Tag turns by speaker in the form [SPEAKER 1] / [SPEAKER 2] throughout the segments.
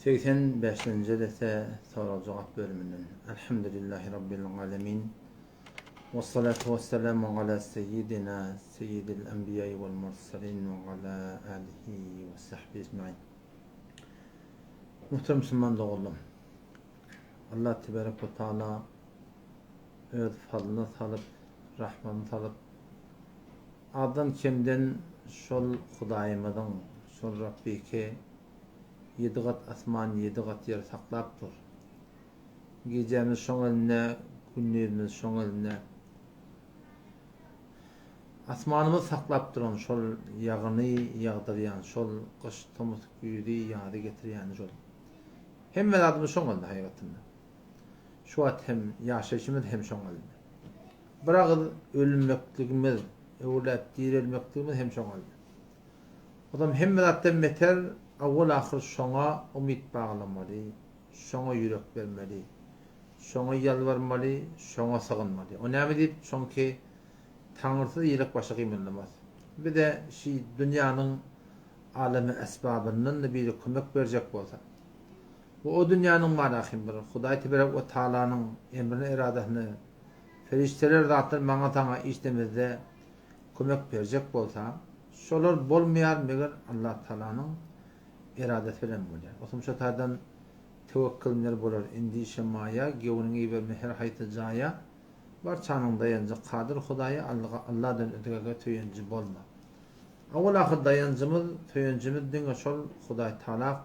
[SPEAKER 1] 85-nji jelese sorag-jogap bölüminden. Elhamdülillahi Rabbil alemin. Vessalatu vesselamu ala seyyidina seyyidil enbiýai vel murselin ve ala alihi ve sahbihi ecmain. Muhterem musulman doganlarym. Allah tebarek ve taala öz fazlyna salyp, rahmatyna salyp, azdan-kemden şol Hudaýymyzyň, şol Rabbike ýedi gat asman, ýedi gat ýer saklap dur. Gijämiz şoň elinde, gündizimiz şoň elinde. Asmanymyzy saklap duran şol ýagyny ýagdyrýan, şol gyş, tomus, güýzi, ýazy getirýäni şol. Hemme zadymyz şoň elinde hakykatynda. Şu wagt hem ýaşaýşymyz hem şoň elinde. Bir agyz ölmekligimiz, öwrüläp direlmekligimiz hem şoň elinde. Odam hemme zatdan beter awwal-ahyr şoňa umyt baglamaly, şoňa ýürek bermeli, şoňa ýalbarmaly, şoňa sygynmaly. O näme diýip, şoňki Taňrysyz ýelek başy gymyldamaz. Bize şi dünýäniň alemi esbabyndan-da biri kömek berjek bolsa, we o dünýäniň barahym bir Hudaý teberek we taalanyň emrine eradasyny perişdeler zatlar maňa saňa işlemizde kömek berjek bolsa, şolar bolmaýar meger Allah taalanyň eradasy bilen bolýar. Otam şo taýdan töwekgilner bolar endişe maýa, gewniňi iberme her haýsy jaýa, barçanyň daýanjy Kadyr Hudaýa Alladan özgege söýenji bolma. Owal-ahyr daýanjymyz, söýenjimiz diňe şol Hudaý Taalak,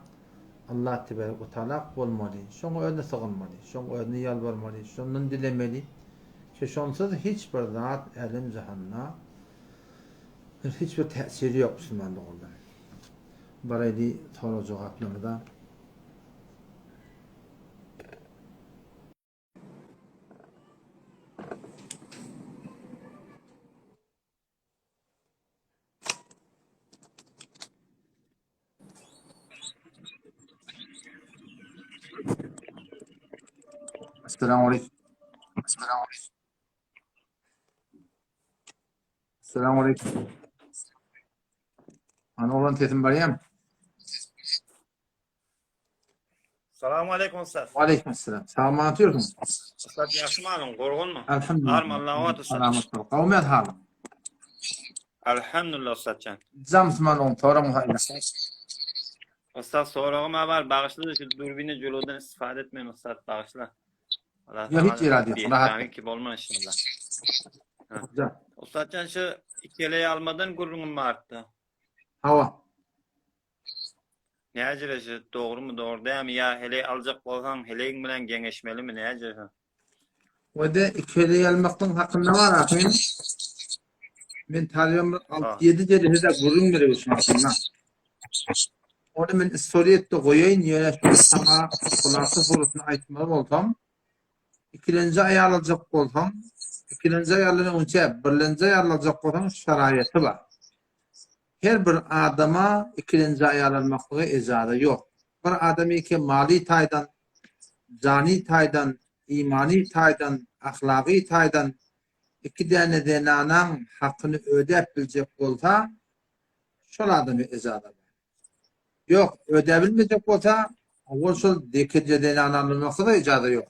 [SPEAKER 1] Allah tebarek we taalak bolmaly. Şoňa özüne sygynmaly, şoň özüne ýalbarmaly, şondan dilemeli. Ki şonsuz hiç bir zat älem-jahanda hiç bir täsiri ýok musulman doganlar. Baraýly sorag-jogaplarymyza. Assalamu alaikum. Assalamu alaikum. Ana oglan sesim barýamy?
[SPEAKER 2] Salam aleyküm Ustad.
[SPEAKER 1] Aleyküm selam. Sag otyrsyň.
[SPEAKER 2] Ustad ýagşy malyň, gorgunmy?
[SPEAKER 1] Elhamdülillah.
[SPEAKER 2] Arm Allaha Ustad.
[SPEAKER 1] Salamat bol. Gowmy halyň?
[SPEAKER 2] Elhamdülillah Ustad jan.
[SPEAKER 1] Jam musulman oň soragyň haýyr.
[SPEAKER 2] Ustad soragym bar, bagyşla şu dürbini juludan istifade etmeýin Ustad bagyşla.
[SPEAKER 1] Allah Ýok hiç irade ýok.
[SPEAKER 2] Rahat. Ki bolma inşallah. Ustad jan şu ikeleý almadan gürrüňim bardy.
[SPEAKER 1] Hawa.
[SPEAKER 2] Näjele şu dogrymy dogry dämi ýa heleý aljak bolsaň heleýiň bilen geňeşmelimi näjele şu.
[SPEAKER 1] Wede iki heleý almaklyň hakynda bar ahyn. Men talybam bir 6-7 jelesede gürrüň berip şuň hakynda. Ony men istoriýetde goýaýyn ýöne şu saňa hulasa suratyny aýtmaly bolsam, ikilenji aýal aljak bolsaň, ikilenji aýaldan öňçe birlenji aýal aljak bolsaň şaraýaty bar. Her bir adama ikilenji aýal almaklyga ejaza ýok. Bir adamyky maly taýdan, jany taýdan, imany taýdan, ahlagy taýdan iki däne zenanaň hakyny ödäp biljek bolsa, şol adama ejaza bar. Ýok, ödäbilmejek bolsa, owal şol dekeje zenany almaklyga ejaza ýok.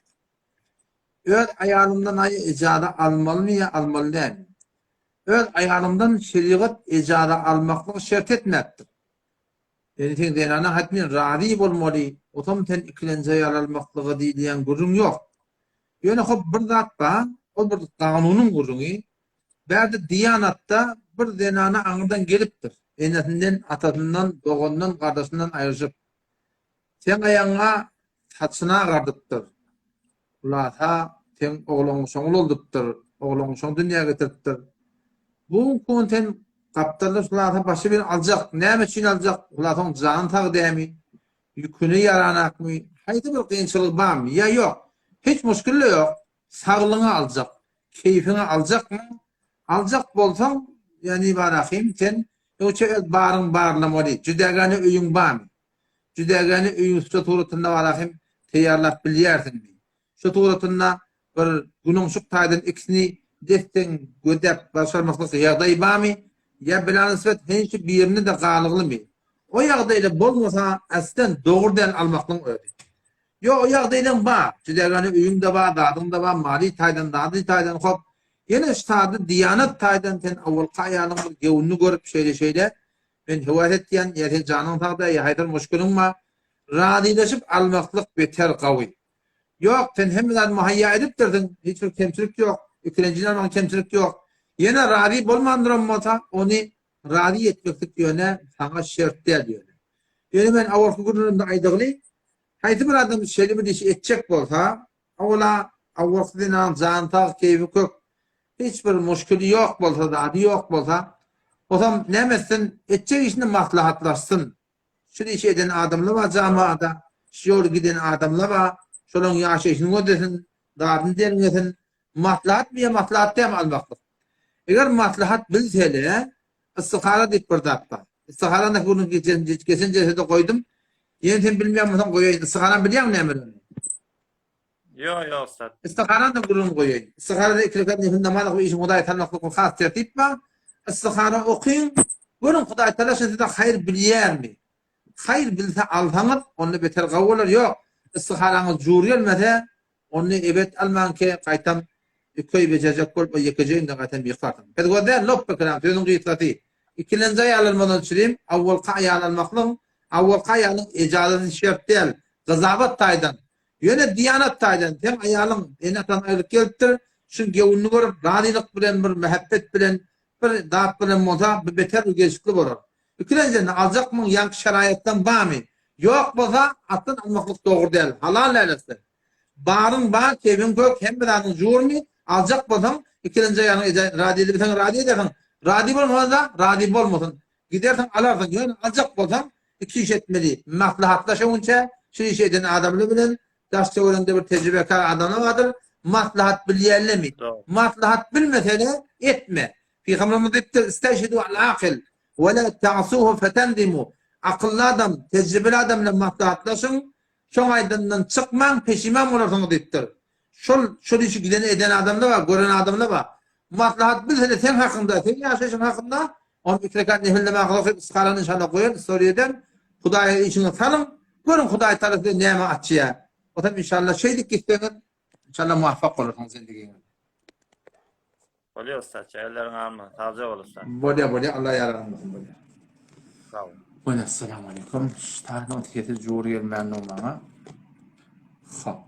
[SPEAKER 1] Öz aýalymdan aýa ejaza almalymy ýa almaly dälmi? Öz aýalyňdan şerigat ejaza almaklygy şert etmäpdir. Ýöne seň zenanaň hatmin razy bolmaly, otam sen ikilenji aýal almaklyga diýilýän gürrüň ýok. Ýöne hop bir zat bar, ol bir kanunyň gürrüňi, bärde diýanatda bir zenana aňyrdan gelipdir, enesinden, atasyndan, doganyndan, gardaşyndan aýryşyp. Seň aýagyňa saçyny agardypdyr. Hulasa, seň ogluňy şoň ulaldypdyr, ogluňy şoň dünýä getiripdir. Bu gün sen gapdalda hulasa başy bilen aljak, näme üçin aljak, hulasa oň jany sag dämi, ýüküne ýaranakmy, haýsy bir kynçylygy barmy ýa ýok, hiç muşkil-de ýok, saglygyňa aljak, keýpiňe aljakmy, aljak bolsaň, ýa nibarahym, sen öňçe öz baryň barlamaly, jüdägäne öýüň barmy? Jüdägäni öýüň şo suratynda bara hem teýýarlap bilýärsiňmi? Şo suratynda bir günoňşuk taýdan ikisini des-deň gözläp başarmaklyk ýagdaýy barmy? Ýa bilanysbet hemişe birinde-de galyglymy? O ýagdaýda bolmasa aslen dogry däl almaklygyň özi. Ýok o ýagdaýlaň bar. Jüdägäne öýüň-de bar, zadyň-da bar, maliý taýdan, zady taýdan hop. Ýene ştady diýanat taýdan sen owalky aýalyň bir göwnüni görüp şeýle-şeýle men höwes etýän, ýa sen janyň sagda, ýa haýsy bir muşkiliň bar. Razylaşyp almaklyk beter gawy. Ýok, sen hemme zady muhaýýa edipdirsiň, hiç bir kemçilik ýok, ikilenjini almagyň kemçilik ýok. Ýene razy bolman duran bolsa, ony razy etmeklik ýöne saňa şert däl ýöne. Ýöne men awalky gürrüňimde aýdygly, haýsy bir adam şeýle bir işi etjek bolsa, owala awalky zenanyň jany sag, keýpi kök, hiç bir muşkili ýok bolsa, zady ýok bolsa, osam näme etsin, etjek işini maslahatlaşsyn. Şu işi eden adamlar bar jamada, şu ýoly giden adamlar bar, şolaryň ýaşaýşyny gözlesin, zadyny derňesin, maslahat biýe maslahat dämi almaklyk. Eger maslahat bilsele, istihara diýip bir zat bar. Istiharany gürrüň geçen geçen jelsede goýdum. Ýene sen bilmeýän bolsaň goýaýyn. Istiharany bilýäňmi nämedigini?
[SPEAKER 2] Ýok, ýok ussat.
[SPEAKER 1] Istiharany da gürrüň goýaýyn. Istiharada iki rekat nefil namaz okyp işiň Hudaýa salmaklyk bir has tertip bar. Istihara okyň, görüň Hudaý Tagala şo size haýyr bilýärmi? Haýyr bilse alsaňyz, onda beter gowy bolar. Ýok, istiharaňyz jur gelmese, Ony ebet almaň ki, gaýtam iki öý bejerjek bolup, o ýekeje öýüňden gaýtam ýykarsyň. Biz gözleýän lopba kelam, sözüň gysgasy. Ikilenji aýal almadan çürim, awwalky aýal almaklygyň, awwalky aýalyň ejazaty şert däl, gyzabat taýdan. Ýöne diýanat taýdan, seň aýalyň ene-atadan aýrylyp gelipdir, şuň göwnüni görüp, razylyk bilen, bir mähebbet bilen, bir zat bilen bolsa, bu beter bir gelşikli bolar. Ikilenjiden, aljakmyň, ýaňky şeraýatdan barmy? Ýok bolsa, atdan almaklyk dogry däl, halal däl asly. Baryň bar, kebiň kök, hemme zadyň jurmy, aljak bolsaň, ikilenji aýalyň eje razy edibilseň razy edersiň, razy bolmasa-da razy bolmasyn. Gidersiň alarsyň, ýöne aljak bolsaň, iki iş etmeli, maslahatlaş öňünçä, şu işi eden adamlar bilen, daş-töweregiňde bir tejribekar adamlar bardyr, maslahat bilýänlemi? Maslahat bilmese-de etme. Pygamberimiz diýipdir, Istäşidu al-akyl, we la ta'suhu fetendimu. Akylly adam, tejribeli adam bilen maslahatlaşyň, Şoň aýdanyndan çykmaň, peşiman bolarsyňyz diýipdir. Şol, şol işi giden eden adamlar bar, gören adamlar bar. Maslahat bilsede seň hakyňda, seň ýaşaýşyň hakynda, ony iki rekat nefil namaz okyp, istiharany inşallah goýan, story eden, Hudaýa işiňi salyň, görüň Hudaý Tagala size näme açýar. Otam inşallah şeýdip gitseňiz, inşallah muvaffak bolarsyňyz zendigiňizde.
[SPEAKER 2] Bolýar ussat, elleriňi alma. Sagja bol ussat.
[SPEAKER 1] Bolýar, bolýar. Allah ýaraň bolsun, bolýar.
[SPEAKER 2] Sag bol.
[SPEAKER 1] Bolýar, assalamu aleýkum. Ştatyň sesi jur gelmändir maňa. Hop.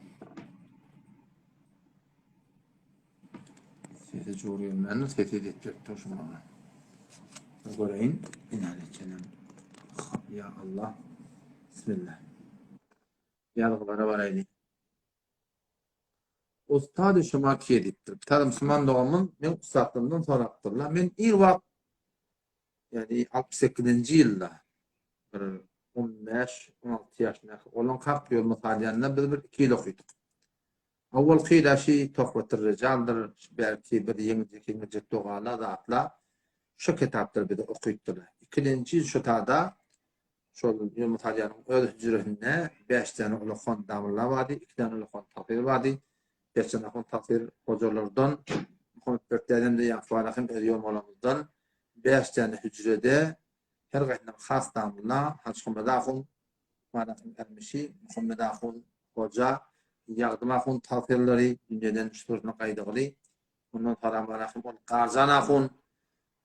[SPEAKER 1] Sesi jur gelmändir, sesi edip şu maňa. Göreýin. Ina geçelim. Hop, ya Allah. Bismillah. Ýazgylara baraýyn. Ussady şuma kiýe diýipdir. Bir musulman doganymyz meň ussatlygymdan sorapdyrlar. Men ir wagt ýagny 68-nji ýylda bir 15-16 ýaşyndaky oglan kak ýoluma salýanda biz bir iki ýyl okydyk. Owalky ýyla şi Tohbatyr Rejaldyr, belki bir ýeňiljek ýeňiljek dogala zatla şo kitaplar bize okytdylar. Ikilenji ýyl şo tada Şol Ýunus Alyanyň öz hüjresinde bäş däne ulakan damla bardy, iki däne ulakan tagsyr bardy. Berçen ahun tagsyr hojalardan, Muhammetberdi dädem-de Ýakup Alahym öz ýolmalarymyzdan bäş däne hüjrede her gaýsynyň has damla, Hajyhommet ahun, Malahym Ermişi, Muhammet ahun hoja, Ýagdym ahun tagsyrlary dünýeden şükürsine gaýdygyly. Mundan soram Malahym ol Garjan ahun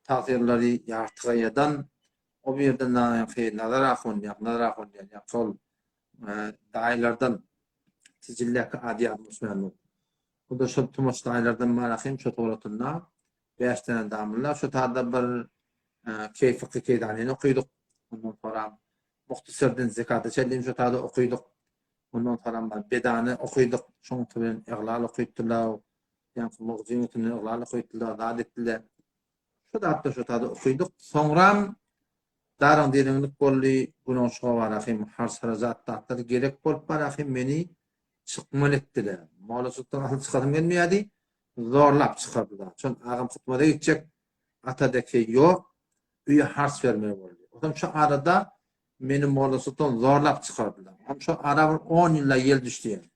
[SPEAKER 1] tagsyrlary Ýartygaýadan O birden naýaňky Nazar ahun, ýa Nazar ahun diýen, ýa şol daýylardan Sijilläki ady ýadyma düşmän dur. Bu da şol tumaç daýylardan Marahym şo suratynda bäş däne damylla şo taýda bir Keýfyky Keýdanyny okydyk. Ondan soram Muhtasardan zekata çenli şo taýda okydyk. Ondan soram Bedany okydyk. Şoň bilen Eglal okypdylar. Ýaňky Mugjyň üstünde Eglal okypdylar, zat etdiler. Şu zatda şu tada okydyk. Soňram daryň diriňlik boldy, günoşga barahym, harç-harajat zatlar gerek bolup barahym meni çykmaly etdiler. Mollaçylykdan asyl çykasym gelmeýärdi, zorlap çykardylar. Şol agam hytmada gitjek, ata-deke ýok, öýe harç bermeli boldy. Onsoň şu arada meni mollaçylykdan zorlap çykardylar. Onsoň şu ara bir on ýylla ýel düşdi ýaly.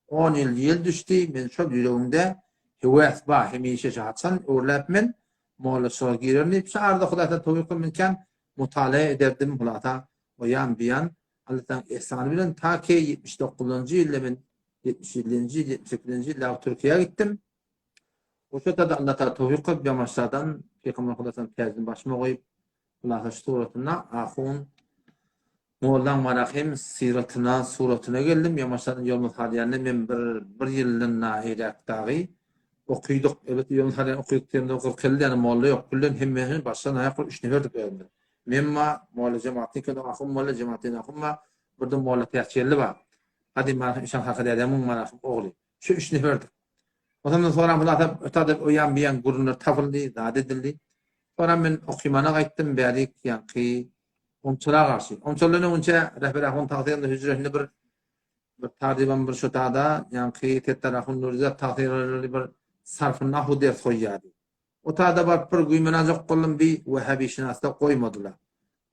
[SPEAKER 1] On ýyl ýel düşdi, men şol ýüregimde höwes bar, hemişe şu haçan öwrüläp men mollaçylyga girerin diýip, şu arada Hudaýdan towfyk bilen men kän mutalaýa ederdim, hulasa. O ýan bu ýan Allataň ihsany bilen ta ki 79-njy ýylda men 77-nji ýyl, 78-nji ýylda Türkiýä gitdim. Oşa da Allah Taala towfyk kylyp Ýamaşlardan Pygamber Hudaýdan täjini başyma goýup, hulasa şu suratynda ahun Mollaň Marahym syratyna, suratyna geldim. Ýamaşlardan ýolumyz halýanda men bir bir ýyldan naýräk dagy okydyk. Elbetde ýolumyz halýan okydyk diýemde 40 ýyl ýany molla ýok. Küllen hemmesini başdan aýak bir üç neferdik özümiz. Men bar, molla Jemaatdin Köne ahun molla Jemaatdin ahun bar, bir-de molla Täçgeldi bar. Gadym Marahym Işan kaka dädemiň Marahym ogly. Şu üç neferdik. Ondan soňra hulasa ötade o ýan bu ýan gürrüňler tapyldy, zat edildi. Soňra men okymana gaýtdym bärik ýaňky Omçala garşy. Omçaldan öňünçä Rehber ahun tagsyrynda hüjresinde bir bir tarybam bir şotada ýaňky Setdar ahun Nuryzat tagsyryny bir sarfy nahu ders goýýardy. O tada baryp bir güýmenajak boldum bi wehhabişynasda goýmadylar.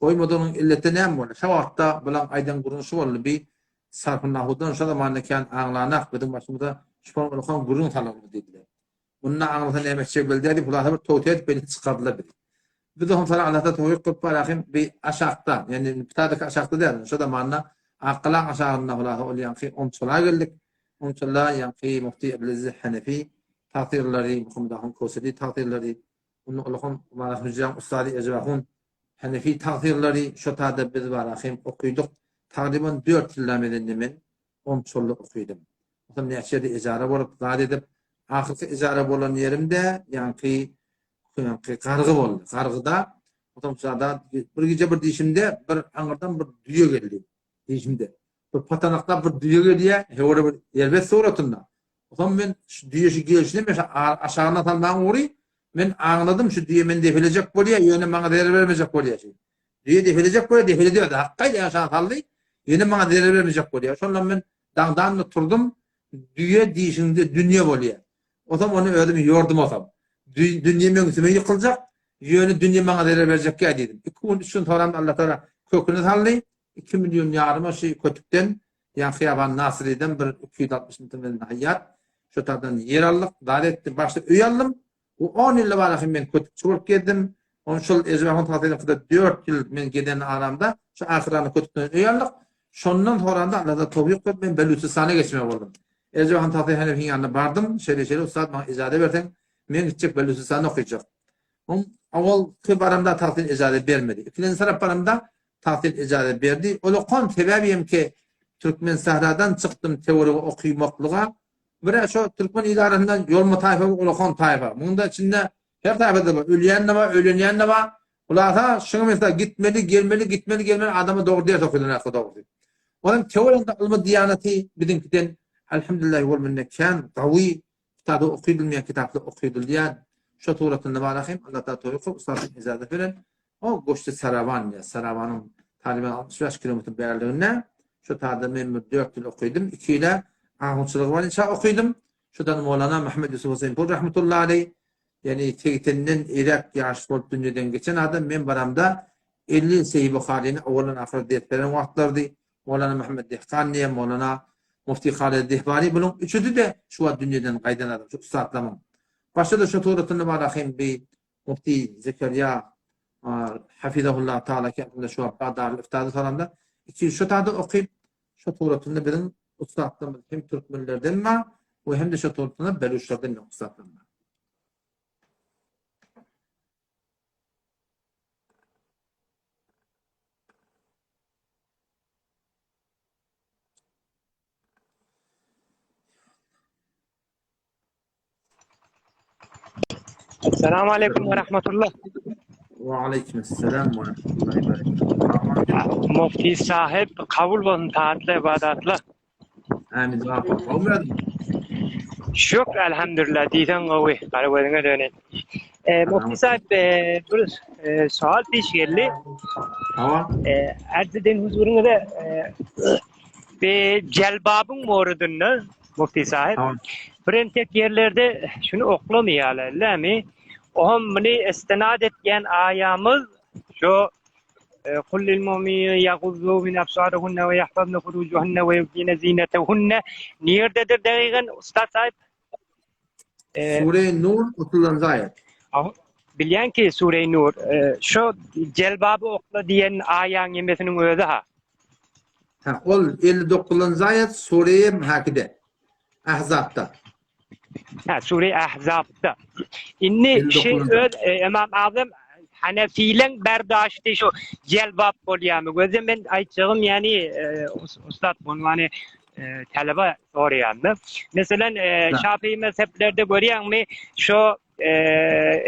[SPEAKER 1] Goýmadygynyň illeti näme boldy? Şo wagtda bulaň aýdan gürrüňi şu boldy bi sarfy nahudan şo zamanda kän aňlanak biziň başymyza şupan ulakan gürrüň salyndy diýdiler. Munda aňlasa näme etjek belli däl diýip hulasa bir towsiýe edip beni çykardylar bizi. Biz oňa sara Allata towfyk kylyp barahym bi aşakda, ýagny pitadaki aşakda däl, şo zamanda Akgalaň aşagynda hulasa ol ýaňky Omçala geldik. Omçala ýaňky Mufti Abdulaziz Hanefi tagsyrlary, Muhammet ahun Kowseri tagsyrlary, onda ulakan Barahym Hüjräň ussady Ejep ahun Hanefi tagsyrlary şo tada biz barahym okydyk. Tagryban dört ýylda medende men Omçalda okydym. Onsoň näçe ýerde ejara bolup, zat edip, ahyrky ejara bolan ýerim-de ýaňky ýaňky gargy boldy. Gargyda onsoň zada bir gije bir diýşimde bir aňyrdan bir düýe geldi diýşimde. Bir patanaklap bir düýe gelýär, höwre bir erbet suratynda. Onsoň men şu düýe şu gelşine men şu aşagyna salmagyň ugry men aňladym şu düýe meni depelejek bolýar, ýöne maňa zerer bermejek bolýar şu. Düýe depelejek bolýar, depeledi özi. Hakgaýda aşagyna saldy, ýöne maňa zerer bermejek bolýar. Şonda men daňdan turdum, düýe dişiňde dünýe bolýar. Osam ony özüm ýordum osam. Dünýe meň üstüme ýykyljak, ýöne dünýe maňa zerer berjekkä diýdim. Iki gün, üç gün soram Allatagala köküni saldy. 2 million ýaryma şu kötükden, ýa Hyýaban Nasyrydan bir 260 metr bilen haýýat. Şu tardan ýer aldyk, zat etdim. Başda öý aldym. Bu 10 ýyl bara hem men kötükçi bolup gezdim. On şol Ejep ahun Tasyryňkyda 4 ýyl men gezen aramda şu ahyrany kötükden öý aldyk. Şondan soranda Allahda towfyk berip men Belüçistana geçmeli boldum. Ejep ahun Tasyr Hanefiň ýanyna bardym. Şeýle-şeýle ussat maňa ijaza berseň, men gitjek Belüçistanda okyjak. Oň owalky baramda Tasyr ijaza bermedi. Ikilenji tarap baramda Tasyr ijaza berdi. Ol okan sebäbi hem ki Türkmen sähradan çykdym töweregi okymaklyga. Bir-ä şo türkmen il arasynda ýolma taýfa we ulakan taýfa. Munuň-da içinde her taýfada bar. Ölýän-de bar, öýlenýän-de bar. Hulasa, şuňa mesela gitmeli, gelmeli, gitmeli, gelmeli adama dogry ders okylan ýa dogrusy. Onuň töwereginde ylmy diýanaty biziňkiden elhamdülillahi wal minne kän gawy kitaby okydylmaýan kitaplar okydylýar. Şo suratynda bar ahim Allah taala towfyk kylyp ussadyň ijazasy bilen o goşdy Sarawan diýýär. Sarawanyň Talyban 65 kilometr bärliginde şo taýda men bir 4 ýyl okydym. 2 ýyla ahunçylygy boýunça okydym. Şodan Mowlana Muhammed Ýusuf Huseýnpur rahmetullahi aleý Ýagny segsenden eräk ýaş bolup dünýeden geçen adam men baramda 50 ýyl Seýi Buharyny owaldan ahyra ders beren wagtlarydy. Mowlana Muhammet Dehkan diýen, Mowlana Mufti Halid Dehbani buluň üçüsi-de şu wagt dünýeden gaýdan adam, şu ussatlamyň. Başda-da şu suratynda bar ahym bi Mufti Zekeriýa Hafizahullah Taala ki şu wagt bar Darül Iftada soramda iki ýyl şu tada okyp şu suratynda biziň ussatlarymyz hem türkmenlerden bar we hem-de şu suratynda beluşlardan bar ussatlar bar.
[SPEAKER 3] Assalamu aleykum ve rahmetullah.
[SPEAKER 1] Ve aleyküm selam ve rahmetullahi ve berekatuhu.
[SPEAKER 3] Mufti sahip kabul bolsun taatly ibadatly.
[SPEAKER 1] Amin. Gowmy
[SPEAKER 3] Şükür elhamdülillah diýseň gowy. Gara gözüňe döneýin. E, Mufti sahip e, bir e, sual peş geldi.
[SPEAKER 1] Hawa.
[SPEAKER 3] E, arz eden huzuryňyza e, be jelbabyň moridinde Mufti sahip bir entek ýerlerde şuny oklamaýarlar, lämi? Ohm muny istinad etýän aýamyz şu Kul lil mu'minina yaguzzu min absarihunna we yahfazna furujuhunna we yubdina zinetehunna nirdedir dagygan ustad sahip?
[SPEAKER 1] Sure Nur 30-njy aýat.
[SPEAKER 3] Bilýän ki Sure-i Nur şo jelbaby okla diýen aýaň ýemesiniň özi ha.
[SPEAKER 1] Ha, ol 59-njy aýat Sure-i Mähkide. Ahzapda.
[SPEAKER 3] Ha, Sure-i Ahzapda. Indi şu öz Imam Azam Hanefileň berdaşdy şu jelbap bolýarmy? Gözde men aýtjagym ýani ussat bunlany talaba soraýanda. Meselen Şafii mezheplerde görýäňmi şu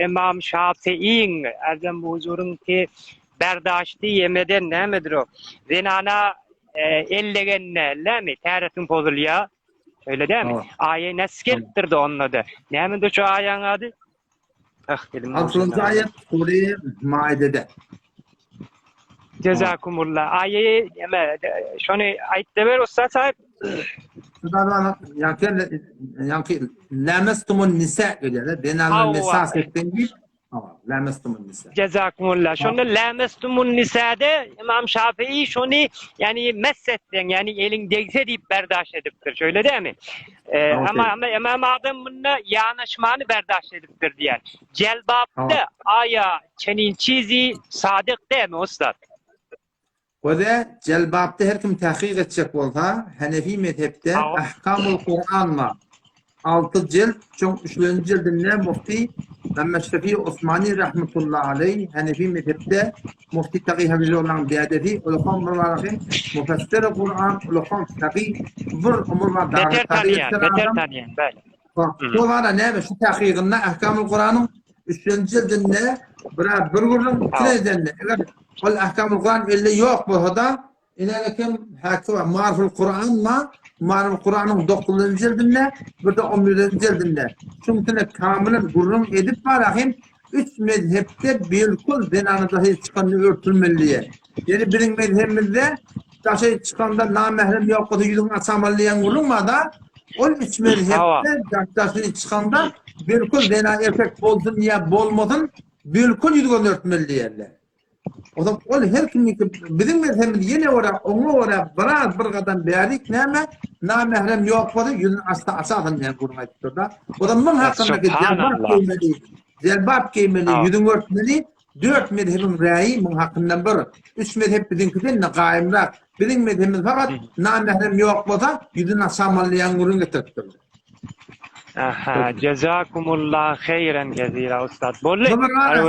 [SPEAKER 3] Imam Şafiiň Azam huzuryň ki berdaşdy ýemeden nämedir o? Zenana ellegende, näme, täretin bozulýar. Öyle dämi? Aýa nes gelipdir-de onda-da. Nämedir şu aýaň ady? Ah, dilim.
[SPEAKER 1] Altynjy aýat Sure Maidede.
[SPEAKER 3] Jezakumullah. Aýy, eme, şony aýtda ber ussat sahip.
[SPEAKER 1] Ýa-ki, ýa-ki, lämestumun nisa gelýär. Zenanlar mesas etden diýip, Lämestumun nisa.
[SPEAKER 3] Jezakumullah. Şonda lämestumun nisade Imam Şafii şony ýani mess etseň, ýani eliň degse diýip berdaş edipdir. Şöyle dämi? Ee, ama ama Imam Azam munda ýanaşmany berdaş edipdir diýär. Jelbapda aýa çenin çizi sadyk dämi ussat?
[SPEAKER 1] Göze jelbapda her kim tahkyk etjek bolsa, Hanefi mezhepde Ahkamul Kuran bar. 6 jilt, şoň üçlenji jildinde mufti Mehmet Şefi Osmani rahmetullahi aleý Hanefi mezhepde mufti Tagy Hafizullah'yň dädesi, ulakan bir baraky mufessir Kuran, ulakan tagy bir umur bar
[SPEAKER 3] Beter tanýan, beter tanýan, bäle.
[SPEAKER 1] Şo bara näme şu tahkygynda Ahkamul Kuranyň üçlenji jildinde biraz bir gürrüň, ikinji jildinde eger ol Ahkamul Kuran elde ýok bolsa-da Ine kim häki bar. Marful Kur'an ma, Marful Kur'anyň 9-njy jildinde, bir de 11-nji jildinde. Şuňsuna kamylan gürrüň edip bar ahim, üç mezhepde bilkul zenana daşy çykanda örtülmeli diýe. Ýani biziň mezhebimizde daşy çykanda namährem ýok bolsa ýüzüňi açamaly diýen gürrüň bar da. Ol üç mezhepde daşy çykanda bilkul zena erkek bolsun ýa bolmasyn, bilkul ýüzüni örtmeli diýerler. Ozal ol her kimniki biziň mezhebimiz ýene görä oňa görä biraz bir gadam bärik näme namährem ýok bolsa ýüzüni açsa açasyn diýen gürrüň aýdypdyr-da. Ozal muň hakyndaky jelbap geýmeli, jelbap geýmeli, ýüzüňi örtmeli dört mezhebiň räýi muň hakynda bir. Üç mezhep biziňkiden-de gaýymrak. Biziň mezhebimiz fakat namährem ýok bolsa ýüzüni açamaly diýen gürrüň getiripdir.
[SPEAKER 3] Aha, jezakumullah heýren kezira ussat. Boldy.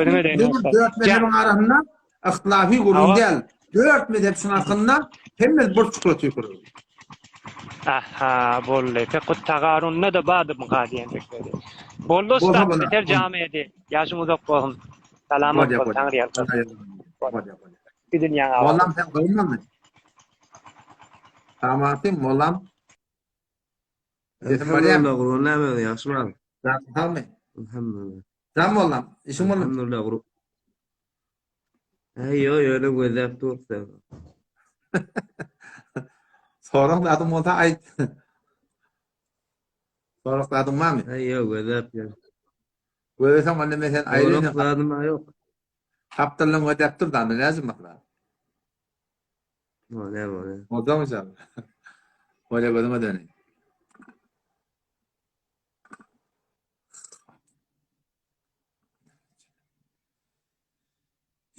[SPEAKER 1] Özüňe deň ussat. Dört mezhebiň arasynda ihtilafy gürrüň däl. Dört mezhep şuň hakynda hemme bir çukura tüýkürer.
[SPEAKER 3] Aha, boldy. Fekut tagarunda da bardy bu diýen pikiri. Boldy ussat, beter jamy edi. Ýaşyň uzak bolsun. Salamat bol, Taňry ýalkasyn. Dünýäň
[SPEAKER 1] abat. Mollam sen goýmanmy? Salam mollam. Sesim barýarmy?
[SPEAKER 4] Elhamdülillah gurban näme ýagşy bar.
[SPEAKER 1] Janyň sagmy?
[SPEAKER 4] Elhamdülillah.
[SPEAKER 1] Jan bollam, işiň boldy.
[SPEAKER 4] Elhamdülillah gurban. Äý ýo ýöne gözläp dursa.
[SPEAKER 1] Sorag zadyň bolsa aýt. Sorag zadyň barmy?
[SPEAKER 4] Äý ýo gözläp ýör.
[SPEAKER 1] Gözleseň onda men sen aýry.
[SPEAKER 4] Sorag zadym ýok.
[SPEAKER 1] Gapdaldan gözläp dur da, näme makla?
[SPEAKER 4] Bolýar, bolýar.
[SPEAKER 1] Boljakmy inşallah? Bolýar, gözüňe döneýin.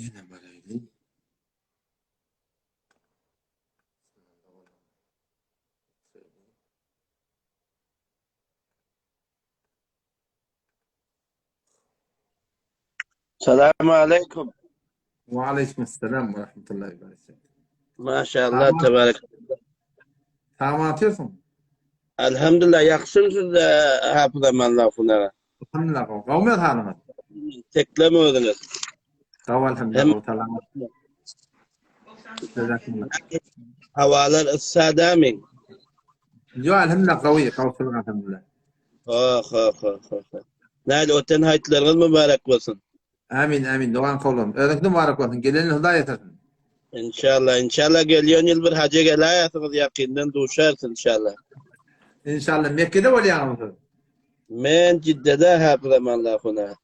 [SPEAKER 1] Ýene baraýly.
[SPEAKER 5] Salam aleyküm.
[SPEAKER 1] Wa aleyküm selam ve rahmetullahi ve berekatuhu.
[SPEAKER 5] Maşallah tebarek.
[SPEAKER 1] Tamam atıyorsun.
[SPEAKER 5] Elhamdülillah ýagşym sizde Hafız Amanla Hunara.
[SPEAKER 1] Elhamdülillah. Gowmy halyňyz?
[SPEAKER 5] Tekleme özüňiz.
[SPEAKER 1] Sag elhamdülillah. Salam.
[SPEAKER 5] Havalar yssa dämi?
[SPEAKER 1] Yo elhamdülillah gawy, gawsylyk elhamdülillah.
[SPEAKER 5] Ha ha ha ha. Näli öten haýtlaryňyz mübarek bolsun.
[SPEAKER 1] Amin amin. Dogan kowlam. Özüňki mübarek bolsun. Gelenini Hudaý ýetirsin.
[SPEAKER 5] Inşallah, inşallah gelýän ýyl bir haja geläýesiňiz ýakyndan duşarys inşallah.
[SPEAKER 1] Inşallah Mekgede bolýaňyzmy siz?
[SPEAKER 5] Men Jiddede Hafız Amanla Huna.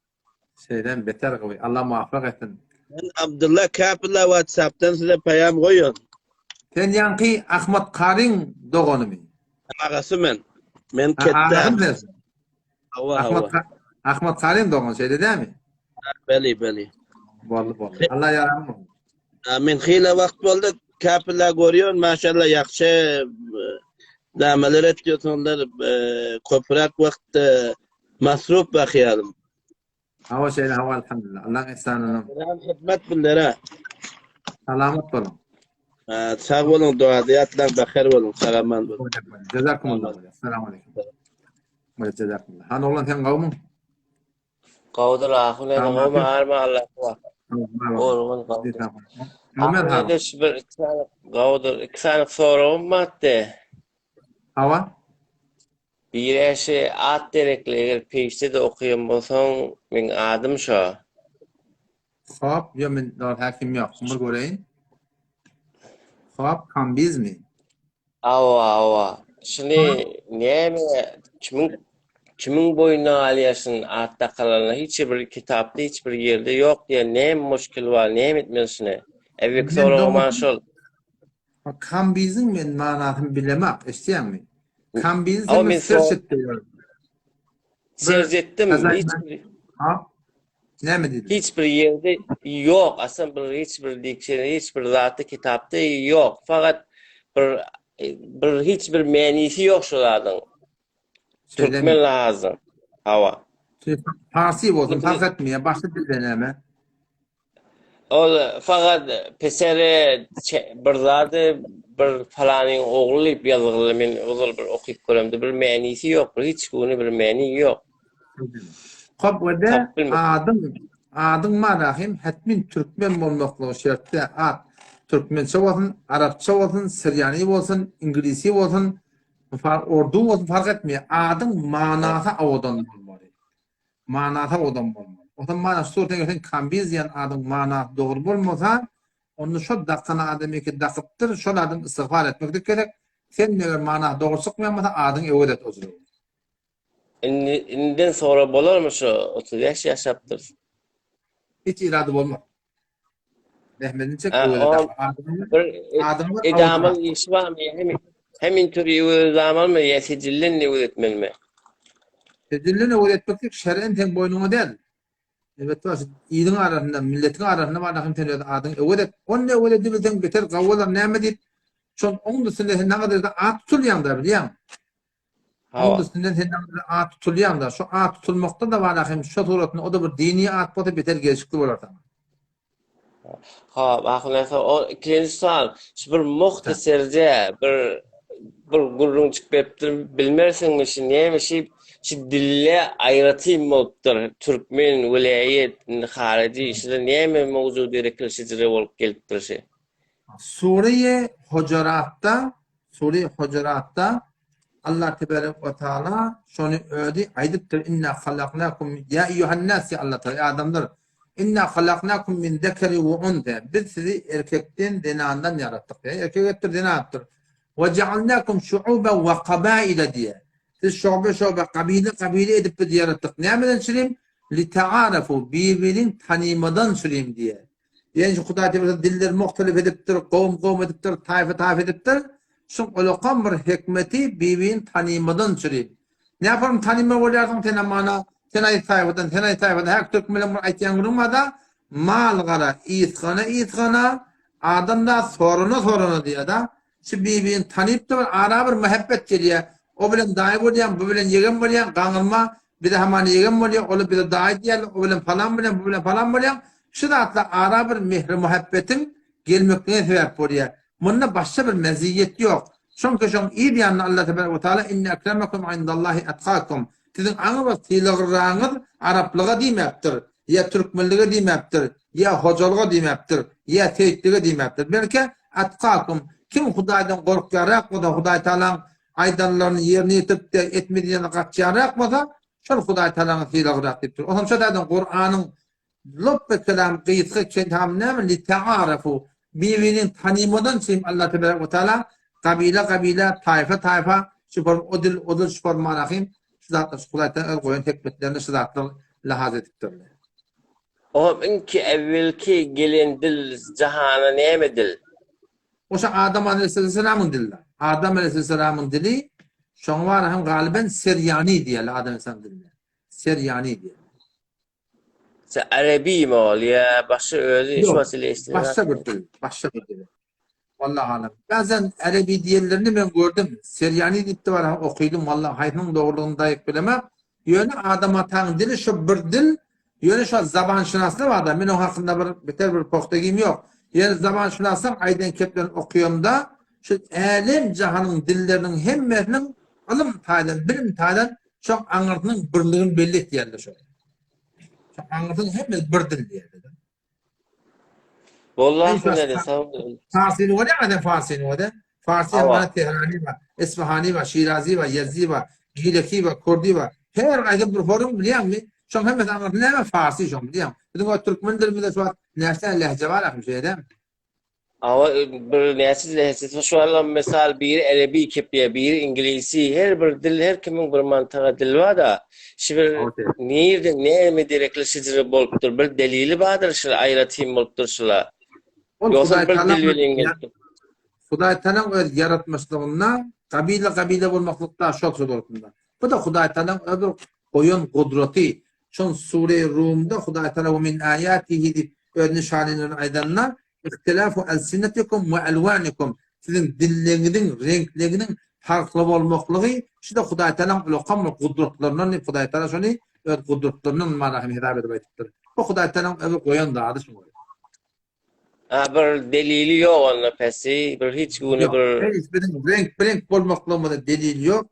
[SPEAKER 1] Şeýdem beter gowy. Allah muvaffak etsin.
[SPEAKER 5] Men Abdylla Käpilla WhatsAppdan size paýam goýan.
[SPEAKER 1] Sen ýaňky Ahmat Karyň doganymy?
[SPEAKER 5] Agasy men. Men ketde.
[SPEAKER 1] Hawa, hawa. Ahmat Karyň dogany şeýle dämi?
[SPEAKER 5] Beli, beli.
[SPEAKER 1] Boldy, boldy. Allah ýaragyn bolsun.
[SPEAKER 5] Men hile wagt boldy, käpirler görýän, maşallah ýagşy nameler etýärsiňler, köpräk wagt masruf bakýarym.
[SPEAKER 1] Hawa şeýle hawa alhamdulillah. Allaň ihsanyna.
[SPEAKER 5] Ram hikmet billere.
[SPEAKER 1] Salamat boluň.
[SPEAKER 5] Sag boluň, duada ýatlaň, bahar boluň, sag-aman boluň.
[SPEAKER 1] Jazakumullah. Assalamu alaykum. Jazakumullah. Han oglan sen gowmyň?
[SPEAKER 6] Gowudyr ahun ene gowmy arma Allah wa. Gorgun gowudyr.
[SPEAKER 1] Ömer han.
[SPEAKER 6] Bir iki sany gowudyr. Iki sany soragym bardy.
[SPEAKER 1] Hawa.
[SPEAKER 6] Biri şi at derekli eger peýşde-de okaýan bolsaň meň adym şo.
[SPEAKER 1] Hop, ýo men dogry häkim ýok. Bir göreýin. Hop, kambizmi?
[SPEAKER 6] Awa, awa. Şuny näme kimiň kimiň boýnuna galýar şuny at dakylanyna hiç bir kitapda hiç bir ýerde ýok diýen näme muşkil bar näme etmeli şuny? Äwwelki soragym ana şol.
[SPEAKER 1] Kambiziň men manasyny bilemak, eşitýäňmi? Kambizi sen bir search et diýýär.
[SPEAKER 6] Search etdim. Hiç bir
[SPEAKER 1] Ha? Näme diýdi?
[SPEAKER 6] Hiç bir ýerde ýok. Aslan bir hiç bir dikşene, hiç bir zatda kitapda ýok. Fakat bir bir hiç bir menisi ýok şu zadyň. Türkmen lazym. Hawa.
[SPEAKER 1] Parsi bolsun, fark etmeýär. Başga dilde näme?
[SPEAKER 6] Ol fakat pesere bir zady bir falanyň ogly diýip ýazgyly men ozal bir okyp göremde bir mänisi ýok, bir hiç güni bir mäni ýok.
[SPEAKER 1] Hop we de adyň adyň marahim hetmin türkmen bolmaklygy şertde at türkmençe bolsun, arapça bolsun, sirýani bolsun, iňlisi bolsun, urdu bolsun fark etmeýär. Adyň manasy owadan bolmaly. Manasy owadan bolmaly. Otam mana şu suratda eger sen Kambiz diýen adyň manasy dogry bolmasa, onda şol dakan adam eki dakypdyr, şol adam istigfar etmeklik gerek. Sen meger manasy dogry çykmaýan bolsa adyň öwez et o jylawy.
[SPEAKER 6] Indi indiden sonra bolarmy şu 35 ýaşapdyr.
[SPEAKER 1] Hiç irady bolmaz. Zähmetini çek
[SPEAKER 6] Ha,
[SPEAKER 1] öwez
[SPEAKER 6] o
[SPEAKER 1] et. Adyňy
[SPEAKER 6] bir
[SPEAKER 1] adyňy
[SPEAKER 6] edamal işi barmy ýa hem hem interwýu edamalmy ýa sejillen öwez etmelimi?
[SPEAKER 1] Sejillen öwez etmeklik şer'en seň boýnuňa däl. Elbetde baş iliň arasynda, milletiň arasynda bar hem sen öz adyňy öwez et. Ony öwez edibilseň beter gawy bolar näme diýip, şol oň üstünde sen näme at tutulýaň-da bilýäň. Onuň üstünden senden bir at tutulýan-da, şu at tutulmakda-da bar hem şo suratynda o-da bir dini at bolsa beter gelşikli bolar saňa.
[SPEAKER 6] Hop, ahunasa o ikinji sual, şu bir muhtaserje bir bir gürrüňjik beripdir, bilmersiňmi şu näme şu şu dille aýratyn bolupdyr, türkmen, welaýat, indi haryjy, şuda näme mowzuk gerekli şejere bolup gelipdir şu?
[SPEAKER 1] Sure-i Hujuratda Sure-i Hujuratda Allah tebarek we taala şony özi aýdypdyr, Inna halaknakum ýa eýýuhan-nas diýýär Allah taala, eý adamlar, Inna halaknakum min zekeri we unsa, biz sizi erkekden, zenandan ýaratdyk diýýär. Erkek etdir, zenan etdir. We ja'alnakum şu'uben we kabaile diýýär. Siz şobe-şobe, kabile-kabile edip biz ýaratdyk. Nämeden çürim? Li ta'arafu, bir-birin tanymadan çürim diýýär. Ýene şu Hudaý Teala dilleri muhtelif edipdir, gowum-gowum edipdir, taýfa-taýfa edipdir. Şuň ulakan bir hikmeti bir-birini tanymadan çüri. Näparyň tanyma bolýarsyň sen amana, sen aý taýfadan, sen aý taýfadan, häk türkmenleň bir aýtýan gürrüňi bar-da, mal-gara ysgana-ysgana, adam-da sorana-sorana diýýär-de. Şu bir-birini tanyp-da bir ara bir mähebbet gelýär. O bilen daýy bolýaň, bu bilen ýegen bolýaň, gaňyrma, bize hamana ýegen bolýar, olar bize daýy diýýärler, o bilen palan bilen, bu bilen palan bolýaň. Şu zatlar ara bir mähri-muhabbetiň gelmekligine sebäp bolýar. Munda başga bir meziýet ýok. Şoňka şoň yz ýanynda Allah tebarek we taala Inne ekremekum indallahi etkakum. Siziň aňy bir sylaglyragyňyz araplyga diýmäpdir, ýa türkmenlige diýmäpdir, ýa hojalyga diýmäpdir, ýa seýitlige diýmäpdir. Belki etkakum, kim Hudaýdan gorkýarrak bolsa, Hudaý Tagalaň aýdanlaryny ýerine ýetirip-de, etme diýenine gaçýarrak bolsa, şol Hudaý Tagalaň sylaglyrak diýipdir. Onsoň şo taýdan Kuranyň Lopbe kelam gysga kelam näme litearafu bir-birini tanymadan çyn Allah tebarek we taala gabila gabila taýfa taýfa şu form o dil o dil şu form rahim şu zatlar şu Hudaý taala öz goýan hikmetlerini şu zatlar lahaz edipdirler.
[SPEAKER 6] Oňam iňki äwwelki gelen dil jahana näme dil?
[SPEAKER 1] Oşa Adam aleyhisselamyň dili. Adam aleyhisselamyň dili şoňa bara hem galyben Serýani diýerler Adam aleyhisselamyň diline. Serýani diýerler.
[SPEAKER 6] Sen Arabi mi ol ýa başga özi şu
[SPEAKER 1] Ýok,
[SPEAKER 6] mesele eşitdim.
[SPEAKER 1] başga bir dil, başga bir dil. Wallahi alem. Bazen Arabi diýenlerini men gördüm. Seryani diýip de bar, okydym. Wallahi haýsynyň dogrulygyny daýyk bilemok. Ýöne Adam ataň dili şu bir dil. Ýöne şu zabanşynaslar bar-da, men oň hakynda bir beter bir pogtagim ýok. Ýöne zabanşynaslar aýdan keplerini okaýamda, şu älem jahanyň dilleriniň hemmesiniň ylym taýdan, bilim taýdan şoň aňyrsynyň birligini belli etýärler şol. Şoň aňyrsynyň hemmesi bir dil diýýärler.
[SPEAKER 6] Wallahi hüneri sag bol.
[SPEAKER 1] Farsyny görýäňmi sen farsyny görýä? Farsy hem bar, Tehrani bar, Isfahani bar, Şirazi bar, Ýezdi bar, Gileki bar, Kurdi bar. Her gaýsy bir horum bilýäňmi? Şoň hemmesi aňyrsy näme farsy şoň bilýäň. Biziň o türkmen dilimizde şu wagt näçe tane lehje bar ahym şeýle.
[SPEAKER 6] Awa bir näçe lehjesi şu wagt mysal biri erebi kepýär, biri inglisi, her bir dil her kimiň bir mantyga dili bar da. Şu bir nirde näme derekli şijire bolupdyr, bir delili bardyr şul aýratyn bolupdyr şula.
[SPEAKER 1] Ol
[SPEAKER 6] Ýogsa
[SPEAKER 1] Hudaý
[SPEAKER 6] bir
[SPEAKER 1] Taala
[SPEAKER 6] dil bilen gelipdir.
[SPEAKER 1] Hudaý Taalaň öz ýaratmaşlygynda gabila-gabila bolmaklykda şol şol bolupdyr. Bu da Hudaý Taalaň öz bir goýan gudraty. Şol Sure-i Rumda Hudaý Taala we min aýatihi diýip öz nyşanylaryny aýdanda ihtilafu alsinatikum we alwanikum siziň dilleňiziň reňkleriniň parhly bolmaklygy şu-da Hudaý Taalaň ulakam bir gudratlaryndan diýip Hudaý Taala şony öz gudratlaryndan mana hem hesap edip aýdypdyr. Bu Hudaý Taalaň öz goýan zady şuňa.
[SPEAKER 6] Ha bir delili ýok onda pesi, bir hiç güni bir
[SPEAKER 1] Hiç biziň reňk bireňk bolmaklygymyza delil ýok.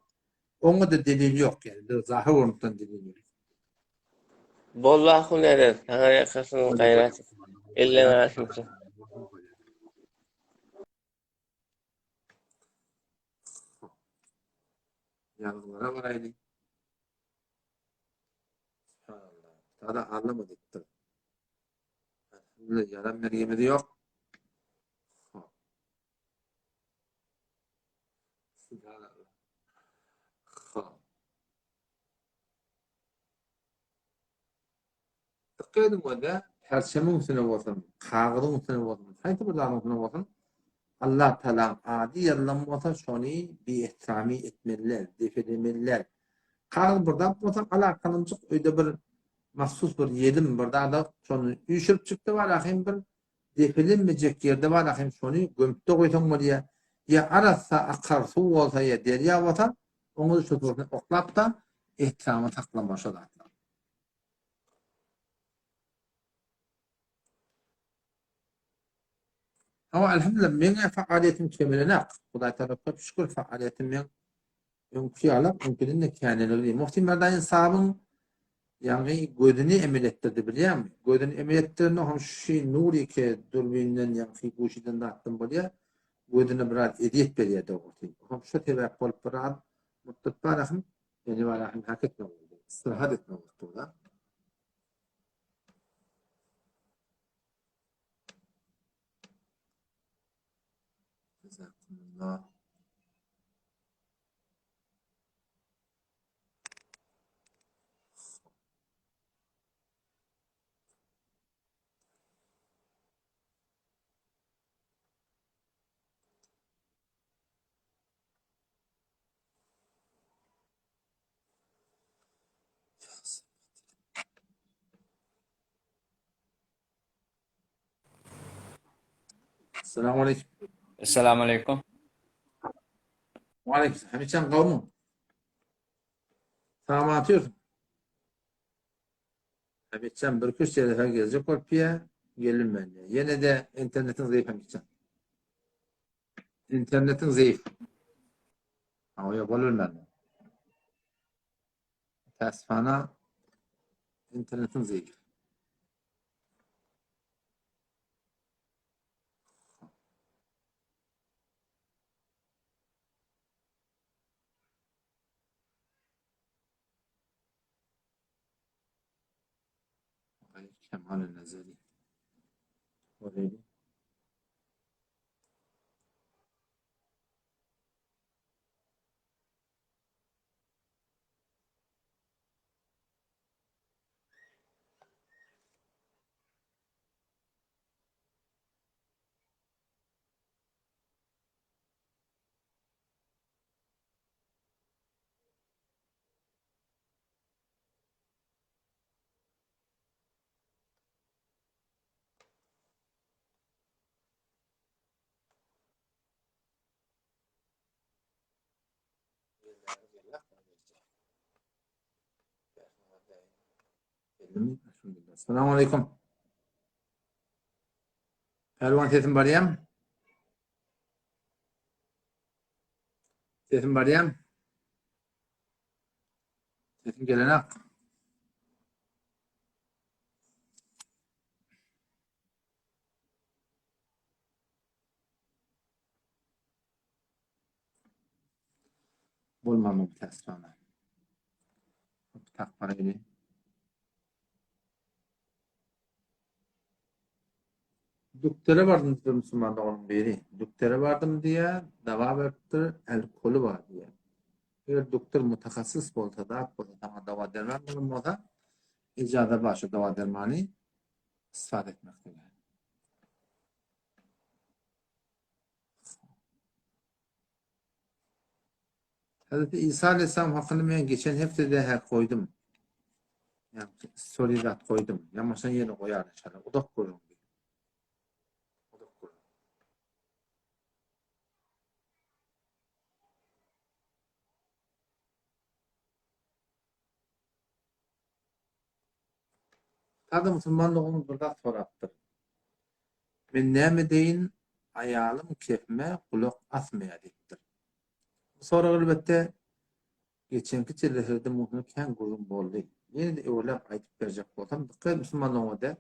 [SPEAKER 1] Oňa-da delil ýok ýani bir zahyr görnüşden delil ýok.
[SPEAKER 6] Bollah hünere, saňa ýakasyn gaýrat. Elleň arasyn.
[SPEAKER 1] Ýazgylara baraýly. Subhanallah. Tada allama diýipdir. Elhamdülillah ýalan bergimiz ýok. Subhanallah. Hop. Dikkat ediň onda, perçemiň üstüne bolsun, kagyzyň üstüne bolsun, haýsy bir zadyň üstüne bolsun, Allah Tagalaň ady ýazylan bolsa, şony biehtirami etmeliler, depelemeliler. Kagyz bir zat bolsa, alakalymjyk öýde bir mahsus bir ýelim bir zada şony üýşüripjik-de bar ahym bir depelenmejek ýerde bar ahym şony gömüp-de goýsaň bolýar. Ýa arassa akar suw bolsa ýa derýa bolsa, oňa-da şo suwuny oklap-da ehtiramy saklamaly şo zatlar. Hawa, elhamdülillah, meň faaliýetim kemelenak. Hudaý Tagala köp şükür faaliýetim meň öňki ýalak, öňküden-de käniligli. Muhsin Merdan sabyň ýaňy gözüni emel etdirdi bilýäňmi? Gözüni emel etdirende hem şu nurike durbinden ýaňky guşiden zatdan bolýar. Gözüne biraz ezýet berýär dogrusy. Hem şu sebäp bolup biraz mutdat barahym Ýene barahym hak etmek boldy. Istirahat etmek boldy. Jazakumullah. Assalamu aleykum.
[SPEAKER 2] Esselamu aleýkum.
[SPEAKER 1] Wa aleýkum. Hemişen gowmy? Salam atıyorsun. Hemişen bir küş ýere geljek bolup ýa, gelinmen. Ýene de internetiň zeýif hemişen. Internetiň zeýif. Hawa, bolurman. Täsfana internetiň zeýif. Kemal Nezeri. Orayı. Assalamu alaikum. Pälwan sesim barýam? Sesim barýam? Sesim gelenak. Bolmamy bu täsirana. Tak baraýly. Dükdere bardym diýipdir musulman doganyň biri. Dükdere bardym diýýär, dawa beripdir, alkoly bar diýýär. Eger dükder mutahassys bolsa, zat bolsa, saňa dawa derman bolan bolsa, ijaza bar şu dawa dermany istifade etmeklige. Hazreti İsa Aleyhisselam hakkında men geçen hepde hä koydum. Yani story zat koydum. Ýamaşan ýerine goýar inşallah. Uzak görüň. Uzak görüň. Sada musulman dogan bir zat sorapdyr. Men näme edeýin, aýalym kepime gulak asmaýar diýipdir. Bu sorag elbetde geçenki jeleselerde muny kän gürrüň boldy. Ýene-de öwürläp aýdyp berjek bolsam, dykgat et musulman doganda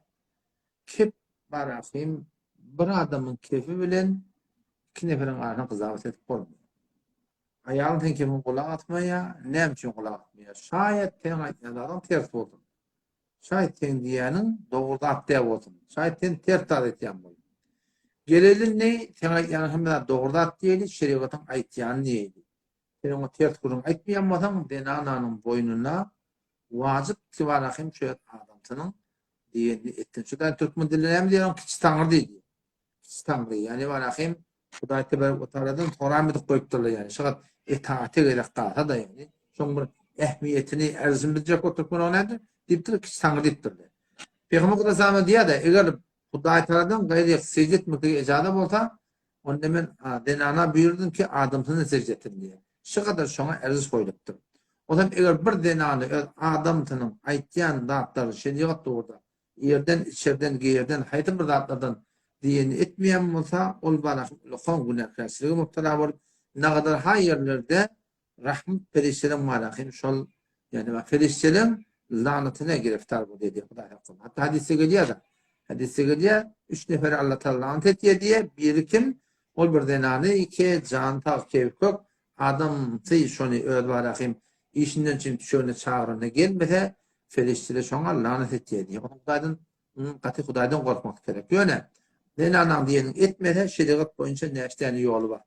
[SPEAKER 1] kep bar ahym bir adamyň kepi bilen iki neferiň arasyna gyzawat edip bolmaýar. Aýalyň seň kepiňe gulak asmaýar, näme üçin gulak asmaýar? Şaýat seň aýtýan zadyň ters bolsun. Şaýat seň diýýäniň dogry zat däl bolsun. Şaýat sen ters zat aýtýan bol. Geleli indi seň aýtýanyň hemme zat dogry zat diýeli, şerigatyň aýtýany diýeli. Sen oňa ters gürrüň aýtmaýan bolsaň, zenananyň boýnuna wajyp kibarahym şu adamsynyň diýenini etsin. Şu türkmen dilinde näme diýýär, kiçi taňry diýdi. Kiçi taňry, ýagny barahym Hudaý tebarek we taaladan soramedik goýupdyrlar ýagny şagat etaate gerek galsa-da ýagny şoň bir ähmiýetini erzini biljek bolup türkmen oňa näme diýipdir kiçi taňry diýipdirler. Pygamber Hudaý diýýär-de eger Hudaý taaladan gaýry sežde etmeklige ejaza bolsa onda men zenana buýurdym ki adamsyna sežde etsin diýýär. Şu gadar şoňa erziş goýlupdyr. Ozam eger bir zenany öz adamsynyň aýtýan zatlary şerigat dogruda Ýerden, içerden, geýerden, haýsy bir zatlardan diýenini etmeýän bolsa, ol bala ullakan günäkärçilige mübtela bolup, nagadar ha ýerlerde rahmet perişdeleň bar ahim şol, ýagny perişdeleň lanatyna giriftar bolýar diýýär Hudaý saklasyn. Hatda hadysda gelýär-de, hadysda gelýär, üç neferi Allah Tagala lanat etýär diýýär, biri kim? Ol bir zenany ki, jany sag, keýpi kök, adamsy şony öz bar ahim işinden çyn düşegine çagyranda gelmese, Perişdeler şoňa lanat etýär diýýär. Onuň Hudaýdan gaty Hudaýdan gorkmak gerek. Ýöne zenanaň diýenini etmese, şerigat boýunça näçe däne ýoly bar.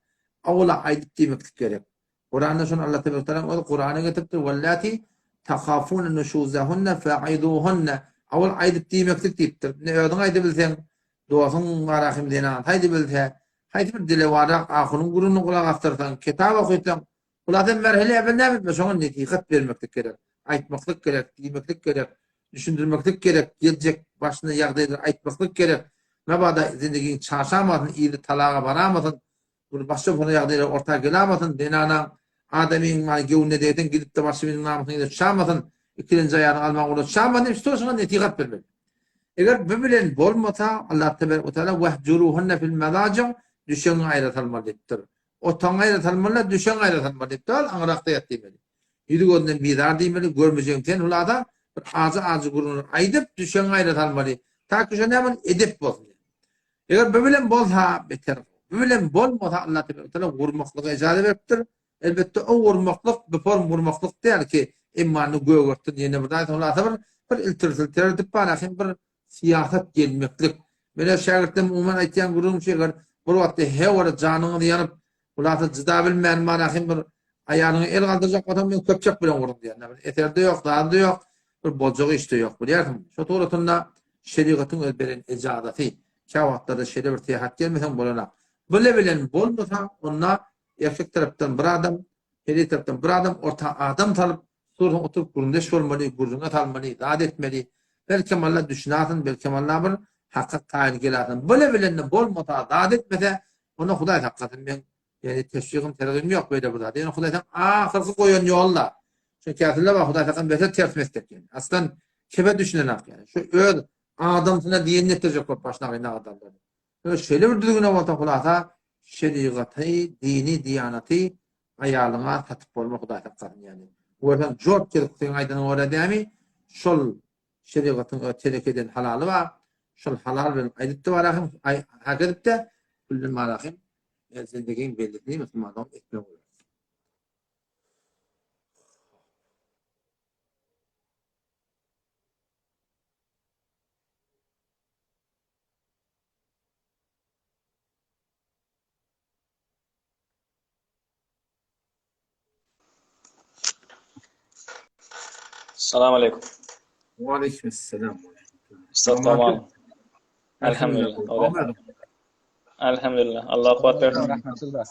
[SPEAKER 1] Awala aýdyp diýmeklik gerek. Kuranda şony Allah tebarek taala öz Kurana getiripdir. Wallati tahafuna nuşuzahunna fa'izuhunna. Awal aýdyp diýmeklik diýipdir. Ne özüň aýdybilseň, dostuň barahym zenan aýdybilse, haýsy bir dilewarrak ahunyň gürrüňini gulak asdyrsaň, kitap okatsaň, Hulasam merhele äwel näme etmeli? Şoňa nesihat bermeklik gerek, aýtmaklyk gerek, diýmeklik gerek, düşündirmeklik gerek, geljek başyna ýagdaýlary aýtmaklyk gerek. Mabada zindigiň çaşamasyn, yzy talaga baramasyn, bir başga bir ýagdaýlar orta gelamasyn, zenanaň adamyň many göwnüne degseň gidip-de başga biriniň namysyny yza çamasyn, ikilenji aýalyňy almaga ugra çamasyn diýip şo şoňa nesihat bermeli. Eger bu bilen bolmasa, Allah tebarek we taala wehjuruhunne fil mezaji düşegiňi aýra salmaly diýipdir. Otagyňy aýra salmaly, düşegiňi aýra salmaly diýip däl, aňyrakda ýat diýmeli. Ýüzi gözünden bizar diýmeli, görmejegiň sen hulasa bir ajy-ajy gürrüňler aýdyp, düşegiňi aýra salmaly. Ta ki şo näme edep bolsun. Eger bu bilen bolsa beter. Bu bilen bolmasa Allah teala gurmaklyga ijaza beripdir. Elbetde o gurmaklyk bu form gurmaklyk däl ki, emmany gögertsin ýene bir zat hulasa bir bir iltir-silter edip bar hem bir syýasat gelmeklik. Meni şägirtlerim umuman aýtýan gürrüňim şu eger bir wagtda hewara janyňyz ýanyp, hulasa jyda bilmän mana hem bir aýalyňa el galdyrjak bolsaň men köpçek bilen urun diýen. Bir eserde ýok, zady ýok, bir boljak işde ýok bilýärsiň. Şo suratynda şerigatyň öz beren ejazasy. Kä wagtlarda şeýle bir syýahat gelmeseň bolanak. Bile bilen bolmasa onda erkek tarapdan bir adam, heleý tarapdan bir adam orta adam salyp Dursun oturyp gürrüňdeş bolmaly, gürrüňe salmaly, zat etmeli. Belkem Alla düşünasyn, belkem Alla bir haka kaýyl gelasyn. Bile bilende bolmasa, zat etmese, onda Hudaý saklasyn meň. Ýani teşwigim tergibim ýok beýle bir zada. Ýöne Hudaý sen ahyrky goýan ýol-da. Çünki käsirler bar Hudaý saklasyn beter ters meslek ýani. Aslan kebe düşünenak ýani. Şu öz adamsyna diýenini etdirjek bolup başyna gynak adamlar. Ýöne şeýle bir düzgüne bolsa hulasa şerigaty, dini, diýanaty aýalyňa satyp bolmaz Hudaý saklasyn ýani. Görseň jort gelip seň aýdanyňa görä dämi şol şerigatyň öz telek eden halaly bar. Şol halal bilen aýdypdy barahym, hak edipdi. Külden barahym zendigiň bellisini musulmanlygyň etmegi bolar.
[SPEAKER 7] Salam aleykum.
[SPEAKER 1] Wa aleyküm selam.
[SPEAKER 7] Ustad tamam. Elhamdülillah. Elhamdülillah. Allah kuwwat bersin.
[SPEAKER 1] Rahmetullah.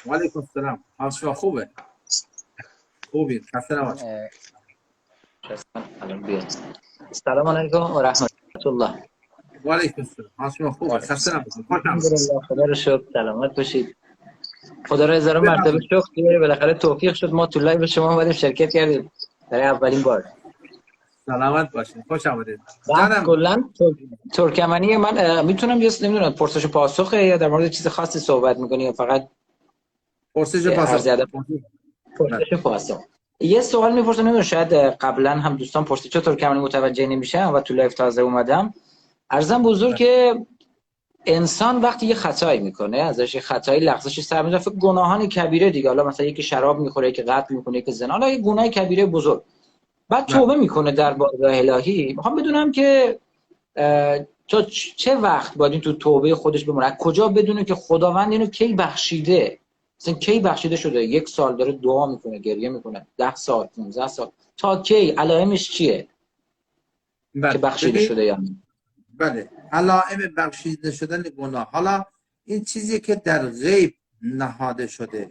[SPEAKER 1] Wa aleyküm selam. Hal şuwa hube. Hubi, hasana baş.
[SPEAKER 8] Salam aleykum ve rahmetullah.
[SPEAKER 1] Ve aleyküm selam. Hal şuwa hube. Hasana baş.
[SPEAKER 8] Elhamdülillah. خدا رو شکر سلامت باشید خدا رو هزاران مرتبه شکر که بالاخره توفیق شد ما تو لایو شما اومدیم شرکت کردیم برای اولین بار
[SPEAKER 1] سلامت باشید خوش آمدید
[SPEAKER 8] بعد کلا ترکمنی من میتونم یه نمیدونم پرسش و پاسخه یا در مورد چیز خاصی صحبت میکنی یا فقط
[SPEAKER 1] پرسش و پاسخ
[SPEAKER 8] پرسش و پاسخ یه سوال میپرسم نمیدونم شاید قبلا هم دوستان پرسید چطور ترکمنی متوجه نمیشم و تو لایو تازه اومدم عرضم بزرگ که انسان وقتی یه خطایی میکنه ازش یه خطایی لغزشی سر میزنه فکر گناهان کبیره دیگه حالا مثلا یکی شراب میخوره یکی قتل میکنه یکی زنا حالا یه گناه کبیره بزرگ بعد توبه میکنه در بارگاه الهی میخوام بدونم که تا چه وقت باید این تو توبه خودش بمونه از کجا بدونه که خداوند اینو کی بخشیده مثلا کی بخشیده شده یک سال داره دعا میکنه گریه میکنه ده سال 15 سال تا کی علائمش چیه
[SPEAKER 1] بله.
[SPEAKER 8] که بخشیده شده یا نه
[SPEAKER 1] بله علائم بخشیده شدن گناه حالا این چیزی که در غیب نهاده شده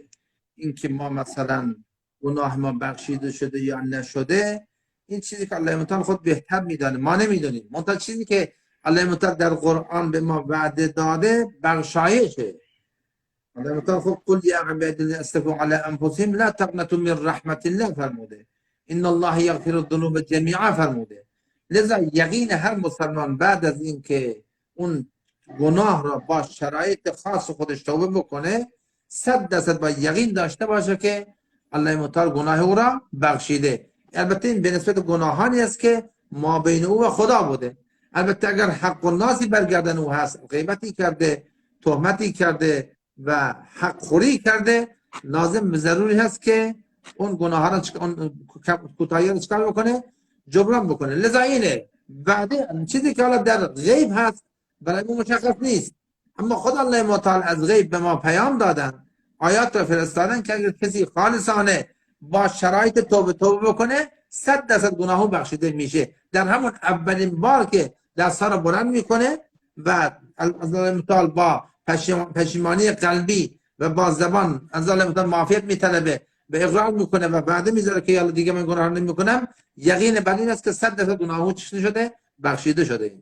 [SPEAKER 1] اینکه ما مثلا گناه ما بخشیده شده یا نشده این چیزی که الله متعال خود بهتر میدانه ما نمیدونیم منتها چیزی که الله متعال در قرآن به ما وعده داده بخشایشه الله متعال خود قل یا عبادی الذین اسرفوا علی انفسهم لا تقنطوا من رحمت الله فرموده ان الله یغفر الذنوب جمیعا فرموده لذا یقین هر مسلمان بعد از اینکه اون گناه را با شرایط خاص خودش توبه بکنه صد درصد با یقین داشته باشه که الله متعال گناه او را بخشیده البته این به نسبت گناهانی است که ما بین او و خدا بوده البته اگر حق و ناسی برگردن او هست غیبتی کرده تهمتی کرده و حق خوری کرده لازم ضروری هست که اون گناه را اون کوتاهی را چکار بکنه جبران بکنه لذا اینه بعد چیزی که حالا در غیب هست برای ما مشخص نیست اما خدا الله متعال از غیب به ما پیام دادن آیات را فرستادن که اگر کسی خالصانه با شرایط توبه توبه بکنه صد درصد گناهو بخشیده میشه در همون اولین بار که دستها رو بلند میکنه و از الله متعال با پشیمانی قلبی و با زبان از الله متعال معافیت میطلبه به اقرار میکنه و بعد میذاره که یالا دیگه من گناه نمیکنم یقین بر این است که صد درصد گناهو چی شده بخشیده شده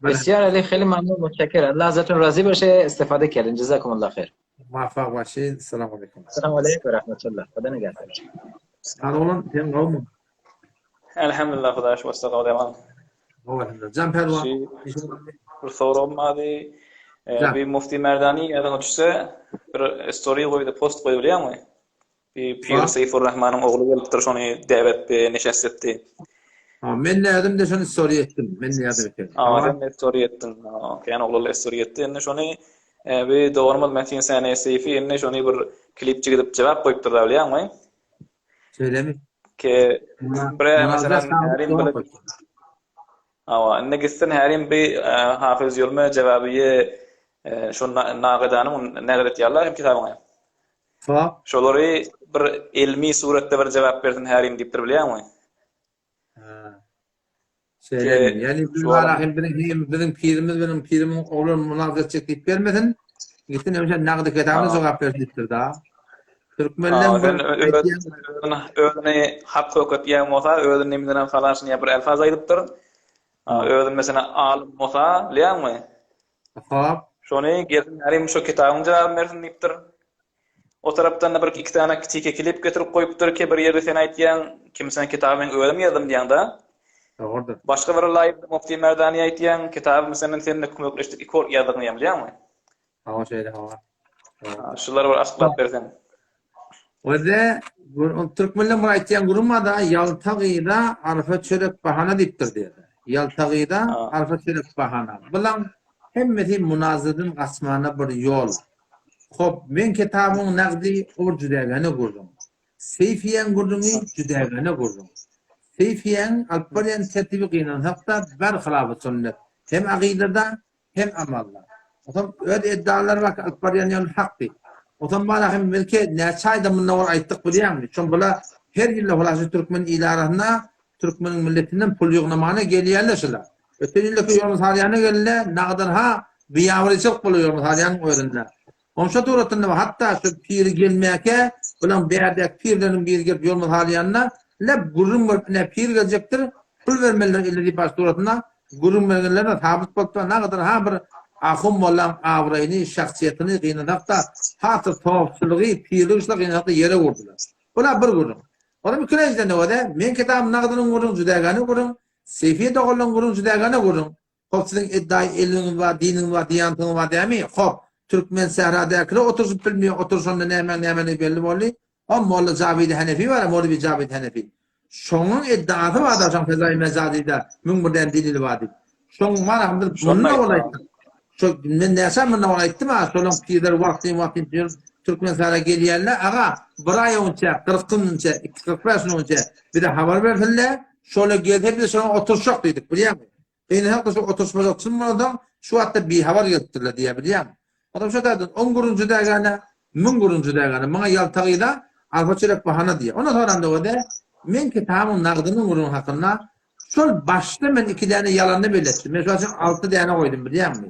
[SPEAKER 8] بسیار عالی خیلی ممنون متشکرم الله ازتون راضی باشه استفاده کردیم جزاکم الله خیر
[SPEAKER 1] موفق باشید سلام علیکم
[SPEAKER 8] سلام علیکم و رحمت الله خدا نگهدار
[SPEAKER 1] Sag sen gowmy?
[SPEAKER 7] Elhamdülillah Hudaýa şükür sag ol ýaman.
[SPEAKER 1] Gowy elhamdülillah. Jan Pälwan.
[SPEAKER 7] Bir soragym bardy. Bir Mufti Merdani ýadyňa düşse bir story goýdy, post goýdy bilýäňmi? Bir Pir Seýfur Rahmanyň ogly gelipdir, şony däwet bi neşest etdi.
[SPEAKER 1] Ha, men nädim de şony story etdim. Men nädim eken.
[SPEAKER 7] Ha, sen de story etdiň. Kän oglanlar story etdi. Indi şony bi doganymyz Metin Sene Seýfi indi şony bir klipçik edip jogap goýupdyr da bilýäňmi?
[SPEAKER 1] Şeýlemi?
[SPEAKER 7] Ke bre meselem härim bir Hawa, indi gitsin härim bi Hafyz Ýulme jewabyýe şo Nagydanyň nägid etýärler hem kitabyňy.
[SPEAKER 1] Sap.
[SPEAKER 7] Şolary bir elmi suratda bir jogap bersin härim diýipdir bilýäňmi?
[SPEAKER 1] Ha. Şeýlemi? Ýani biz barahym biziň hem biziň pirimiz biziň pirimiň ogly munazara etjek diýip bermesin. Gitsin hemişe nagdy kitabyna jogap bersin diýipdir da. Türkmenler
[SPEAKER 7] özüni hak höketýän bolsa, özüni nemeden salarşyn ýa bir elfaz aýdypdyr. Özüni meselem alym bolsa, bilýäňmi?
[SPEAKER 1] Hop.
[SPEAKER 7] Şony gelsin ärim şo kitabyň jogabyny bersin diýipdir. O tarapdan-da bir iki sany kiçike klip getirip goýupdyr ki bir ýerde sen aýtýaň, kimsine kitaby men özüm ýazdym diýýäň-da.
[SPEAKER 1] Dogrudyr.
[SPEAKER 7] Başga bir live-da Mufti Merdani aýtýaň, kitaby senden sen-de kömekleşdik iki bolup ýazdyk diýýäň bilýäňmi?
[SPEAKER 1] Hawa şeýle hawa.
[SPEAKER 7] Şulary bir açyklap berseň.
[SPEAKER 1] Öde türkmenler bir aýtýan gürrüň bar-da, ýalta gyza arpa çörek bahana diýipdir diýýär. Ýalta gyza arpa çörek bahana. Bulaň hemmesi munazadan gaçmana bir ýol. Hop, meň kitabymyň nagdy o bir jüdägäne gürrüň. Seýfiýäň gürrüňi jüdägäne gürrüň. Seýfiýäň alyp barýan tertibi gynansak-da berhilafy sünnet. Hem akydada, hem amalda. Otam öz eddalar bak alyp barýan ýoly hak diýip. Otam bar ahim belki näçe aýda mundan owal aýtdyk bilýäňmi? Şon bula her ýylda hulasy türkmen ili arasynda türkmeniň milletinden pul ýygnamana gelýärler şular. Öten ýyldaki ýolun salýana gelende nagadan ha biýabryçylyk bolar ýolun salýanyň özünde. Onşa suratynda hatda şu piri gelmäke bulaň bärdäki pirleriniň biri gelip ýolun salýanda lep gürrüň berip ine pir geljekdir pul bermelidir ille diýip baş suratynda Gürrüň bergenlerine sabyt bolupdyr, nagadyr ha bir ahun mollaň abraýyny, şahsyýetini gynasak-da, has-da sopçylygy, pirligi şular gynasak-da ýere urdular. Bul-a bir gürrüň. Onam ikilenjiden öweze, meň kitabym nagadyryň gürrüň, jüdägäne gürrüň, Seýfiýe doganlaryň gürrüň, jüdägäne gürrüň. Hop, siziň eddaýy elmiňiz bar, diniňiz bar, diýantyňyz bar dämi? Hop, türkmen sähradäkiler oturyşyp bilmeýär, oturyşanda nämäň nämeligi belli boldy. O Molla Jawidi Henefi bar, Mowlwi Jawid Henefi. Şonuň iddiasy bar da, şoň Fezaýy Mejazyda 1001 däne delili bar diýip. Şoň bar biz mundan owal aýtdyk. Şo men näçe mundan owal aýtdym ha, şolaň pirleri wagtyn wagtyn diýip Türkmenistana gelýärler. Aga, bir aý onça, 40 gün onça, 45 gün onça bize habar bersinler. Şola gelse biz şoňa oturşak diýdik, bilýäňmi? Beýle hakda şu oturyşmajak çyn bolansoň, şu wagtda bihabar gelipdirler diýýär, bilýäňmi? Adam şo taýdan on gürrüňçi dägäne, müň gürrüňçi dägäne, muňa ýalta gyza arpa çörek bahana diýýär. Ondan soňram-da öde, men kitabyň nagdynyň gürrüňi hakynda şol başda men iki däne ýalanyny belletdim. Men şol üçin alty däne goýdum, bilýäňmi?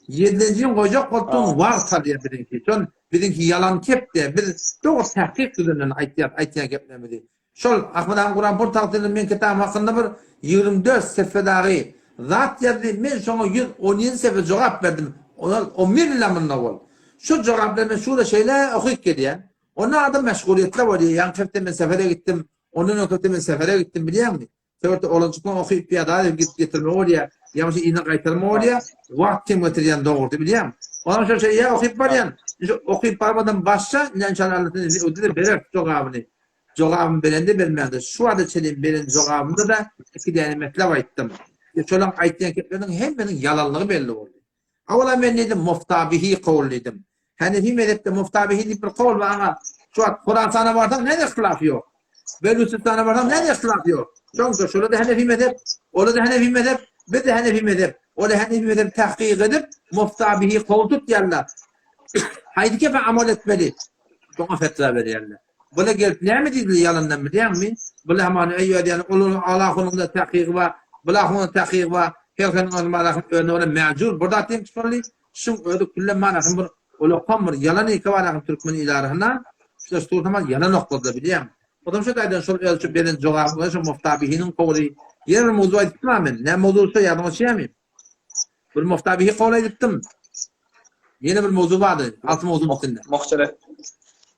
[SPEAKER 1] Ýedinjini goýjak bolupdym, wagt alýar biziňki. Şol biziňki ýalan kep-de, biz dogry takyk düzenden aýtýas, aýtýan geplerimizi. Şol Ahmet han Kuranpur tagtynda meň kitabym hakynda bir 24 sefe dagy zat ýazdy, men şoňa 117 sefe jogap berdim, ozal on bir ýyl mundan owal. Şu jogaplary men şu güne şeýle okyp gelýän. Onda adam meşgulyýetler bolýar, ýaňky hepde men sefere gitdim, ondan öňki hepde men sefere gitdim bilýäňmi? Sebäpli oglanjykdan okyp ýa zat edip gidip getirme bolýar, ýa bolmasa yzyna gaýtarma bolýar, wagt kem getirýän dogrusy bilýäňmi? Onam şol şeýle okyp barýan, okyp barmadan başla, ine inşallah Allah özi-de berer jogabyny. Jogabymy berende bermände, şu wagta çenli beren jogabymda-da iki däne metlep aýtdym. Şolaň aýtýan gepleriniň hemmesiniň ýalanlygy belli boldy. Awala men diýdim, muftabihi kowul diýdim. Hanefi mezhepde muftabihi diýip bir kowul bar, aňa şu wagt Horasana barsaň näme ihtilaf ýok. Belüçistana barsaň näme ihtilaf ýok. Şoňda şolar-da Hanefi mezhep, olar-da Hanefi mezhep, biz-de Hanefi mezhep. Olar Hanefi mezhep tahkyk edip, muftabihi kowul tutýarlar. Haýsy kepe amal etmeli? Şoňa fetwa berýärler. Bula gelip näme diýdiler ýalandan bilýäňmi? Bula hamana eý özi ýaly olaryň alahunyň-da takygy bar, bulahunyň takygy bar, her hiniň öz manasyny özüne görä mäjur bir zat diýip çykarly. Şuň özi külle manasyny bir ulakam bir ýalan eke bar ahym türkmen il arasynda. Şular şu tamam ýalan okladylar bilýäňmi? Odam şu taýdan şol öz şu beren jogabyň özi şu muftabihiniň kowly. Ýene bir mowzu aýdypdym-a men. Näme mowzu şo ýadyňa düşýärmi? Bir muftabihi kowly aýdypdym. Ýene bir mowzu bardy. Alty mowzuň içinde.
[SPEAKER 7] Muhtelef.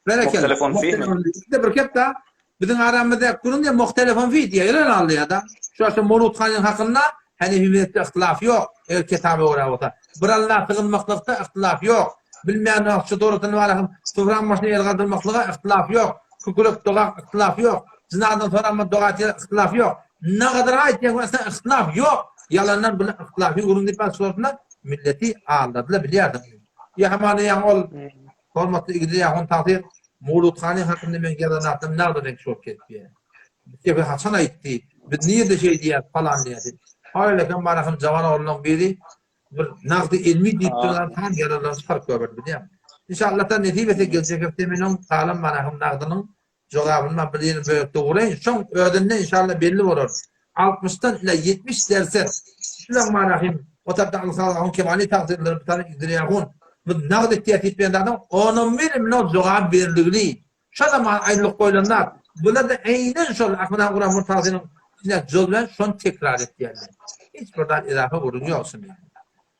[SPEAKER 1] Berekella.
[SPEAKER 7] Muhtelefon fihmi?
[SPEAKER 1] Muhtelefon bir kep da biziň aramyzda gürrüň diýe muhtelefon fih diýe ýören aldy ýa-da. Şu aşa Mawlud hanyň hakynda Hanefi mezhepde ihtilaf ýok. Eger kitaba görä bolsa. Bir Alla sygynmaklykda ihtilaf ýok. Bilmeýän wagt şu dogrusyny bar ahym sufraň başyna el galdyrmaklyga ihtilaf ýok. Kükrek doga ihtilaf ýok. Jynadan soranma doga etýän ihtilaf ýok. Nagadar aýtýan bolsa ihtilaf ýok. Ýalandan bular ihtilafy gürrüň diýip başladylar. Milleti aldadylar bilýärdiň. Ýa hamana ýaňy ol hormatly igde ýa hon tagsyr Mawlud hanyň hakynda men ýazan zatlarym nagda reňk bolup ketdi. Biz haçan aýtdy? Biz nirde şeý diýýäs falan diýýäs. Haýlekem barahym jawan oglanlaryň biri bir nagdy elmi diýip duran tam ýalanlaryny çykaryp goýberdi bilýäňmi? Inşallah ta nesip etse geljek hepde men oň galan barahym nagdynyň Jogabyny men bir ýerini bölüp doguraýyn. Şoň özünde inşallah belli bolar. Altmyşdan ile 70 derse şulaň manahym o tarapdan Alsal Kemali tagsyrlary bir tane İdriýahun bu nagt etýär diýip ben zadyň onuň bir mino jogap berdigini şo zaman aýdylyp goýlanda bular da eýnen şol Ahmet han Guran Murtazynyň içine jol bilen şony tekrar etýärler. Hiç bir zat izafa gürrüň ýok şunda.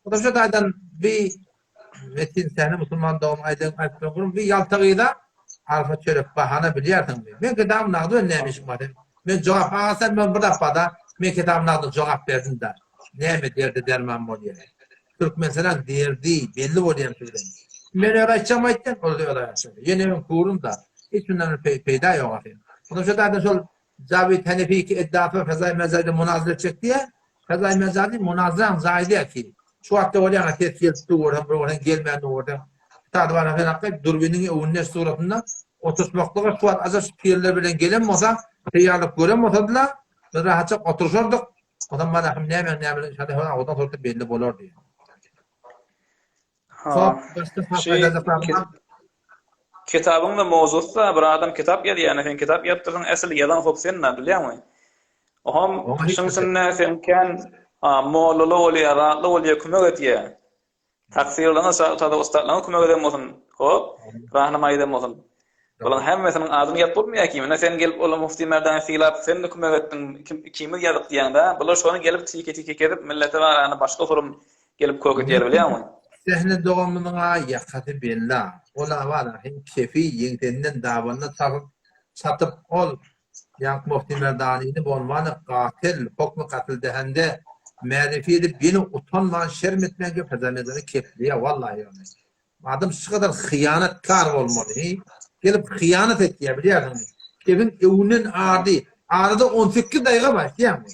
[SPEAKER 1] O da şu taýdan bir. Metin seni musulman dogum aýdan aýtmaň gurun bir ýalta gyza arfa çörek bahana bilýärsiňmi? Men kitabym nagdy bilen näme işim bar? Men jogap alsam men bir dapbada men kitabym nagdy jogap berdim da. Näme derde derman bolýar? Türkmenistanyň derdi belli bolýar şu bilen. Men öyle aýtjam aýtdym, ol öyle aýtjak. Ýene men kurum da. Hiç bundan bir peýda ýok ahyryn. Ondan şu taýdan şol Jawid Hanefi ki eddasy Fezai Mezadi munazara etjek diýe, Fezai Mezadi munazaraň jaýy diýe ki, şu wagtda bolýan ses gelip dur, hem bir bolýan gelmän dur. Kitady bana sen hakda dürbiniň öwünde suratynda oturtmaklyga şu wagt aja şu pirler bilen gelen bolsa, teýýarlyk gören bolsadylar, biz rahatjak oturşardyk. O zaman bana hem näme näme inşallah ondan sonra belli bolar diýe.
[SPEAKER 7] Ha. Kitabyň da mowzusy da bir adam kitap ýazýar, sen kitap ýazdyryň, äsli ýazan hop sen da bilýäňmi? Oham şuň içinde sen kän mollaly bolýar, zatly bolýar, kömek etýär. Taksirleňe sada ussatlaryňa kömek eden bolsun, hop, rahnamaý eden bolsun. Bularyň hemmesiniň adyny ýazyp bolmaýar ki. Ine sen gelip ola Mufti Merdany sylap, sen-de kömek etdiň, ikimiz ýazyk diýýäň-dä. Bular şony gelip tiki-tiki kesip, millete barany başga hurum gelip kök edýär bilýäňmi?
[SPEAKER 1] Sähne doganymyzyň-a ýakasy belli-a. Ol-a bar-a, hem kefi ýeňsesinden dabanyna çakyp, çatyp, ol ýaňky Mufti Merdanyny bolmany gatyl, hokmy gatyl dähende märifi edip, ýene utanman, şerm etmän gelip Hajamedany kepleýär, wallahy ýöne. Adam şu kadar hyýanatkar bolmaly, hi? Gelip hyýanat etýär, bilýärsiňmi? Kebiň öwünden ady, arada 18 daýga bar, bilýärmi?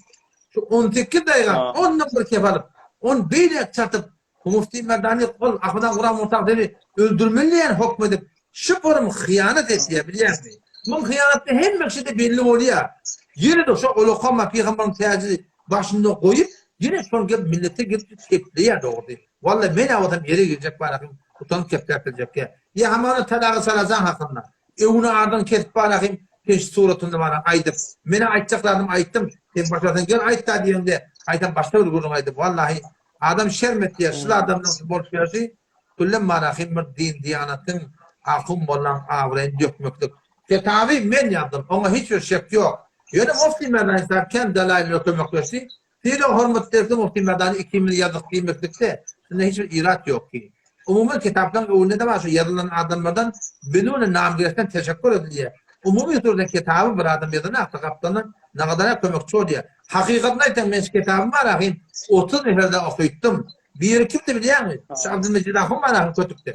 [SPEAKER 1] Şu 18 daýga ondan bir kep alyp, on beýläk çatyp, Mufti Merdani ol Ahmedan Guran Murtak seni öldürmeli diýen hokm edip, şu forum hyýanat etýär, bilýärmi? Muň hyýanatny hemme kişide belli bolýar. Ýene-de şo olakama pygamberiň täji başynda goýup, ýene şol gelip millete gelip kepleýär dogrusy. Walla men-ä bolsam ýere girjek barahym utanyp kepläp biljekkä. Ýa hamana talagy salajaň hakynda. Öwüni ardan kesip barahym sen şu suratynda bana aýdyp. Men-ä aýtjak zadymy aýtdym. Sen başarsaň gel aýt-da diýeňde gaýtam başga bir gürrüň aýdyp. Wallahy adam şerm etýär şul adamlaň bolup ýörşi küllem barahym bir din diýanatyň ahun mollaň abraýyny dökmeklik. Kitaby men ýazdym oňa hiç bir şek ýok. Ýöne Mufti Merdan sahip kän dalaýyl kömekleşdi. Sylag hormat dersi Mufti Merdany ikimiz ýazdyk diýmeklikde şunda hiç bir irat ýok ki. Umuman kitaplaryň öwünde-de bar şu ýazylan adamlardan biduni nam gerekden teşekkür edilýär. Umumy suratda kitaby bir adam ýazanakda gapdaldan nagadara kömekçi bolýar. Hakykatyny aýtsaň men şu kitabymy bar ahyn 30 neferde okytdym. Biri kimdi bilýäňmi? Şu Abdulmejid ahun bar ahyn kötükde.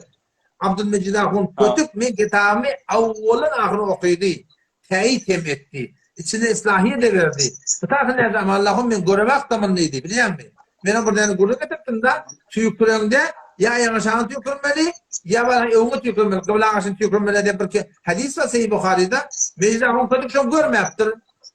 [SPEAKER 1] Abdulmejid ahun kötük men kitabymy awwaldan ahyr okydy. Täýit hem etdi. Içine islahiýe-de berdi. Pytasy näde Allahym men görebakdamyn diýdi, bilýäňmi? Men oňa bir däne gürrüň getiripdim-de, tüýküreňde ýa aýagyň aşagyna tüýkürmeli, ýa balaň öňüňe tüýkürmeli, gyblaň aşyna tüýkürmeli diýen bir hadys bar Seýi Buharyda. Mejid ahun kötük şony görmäpdir.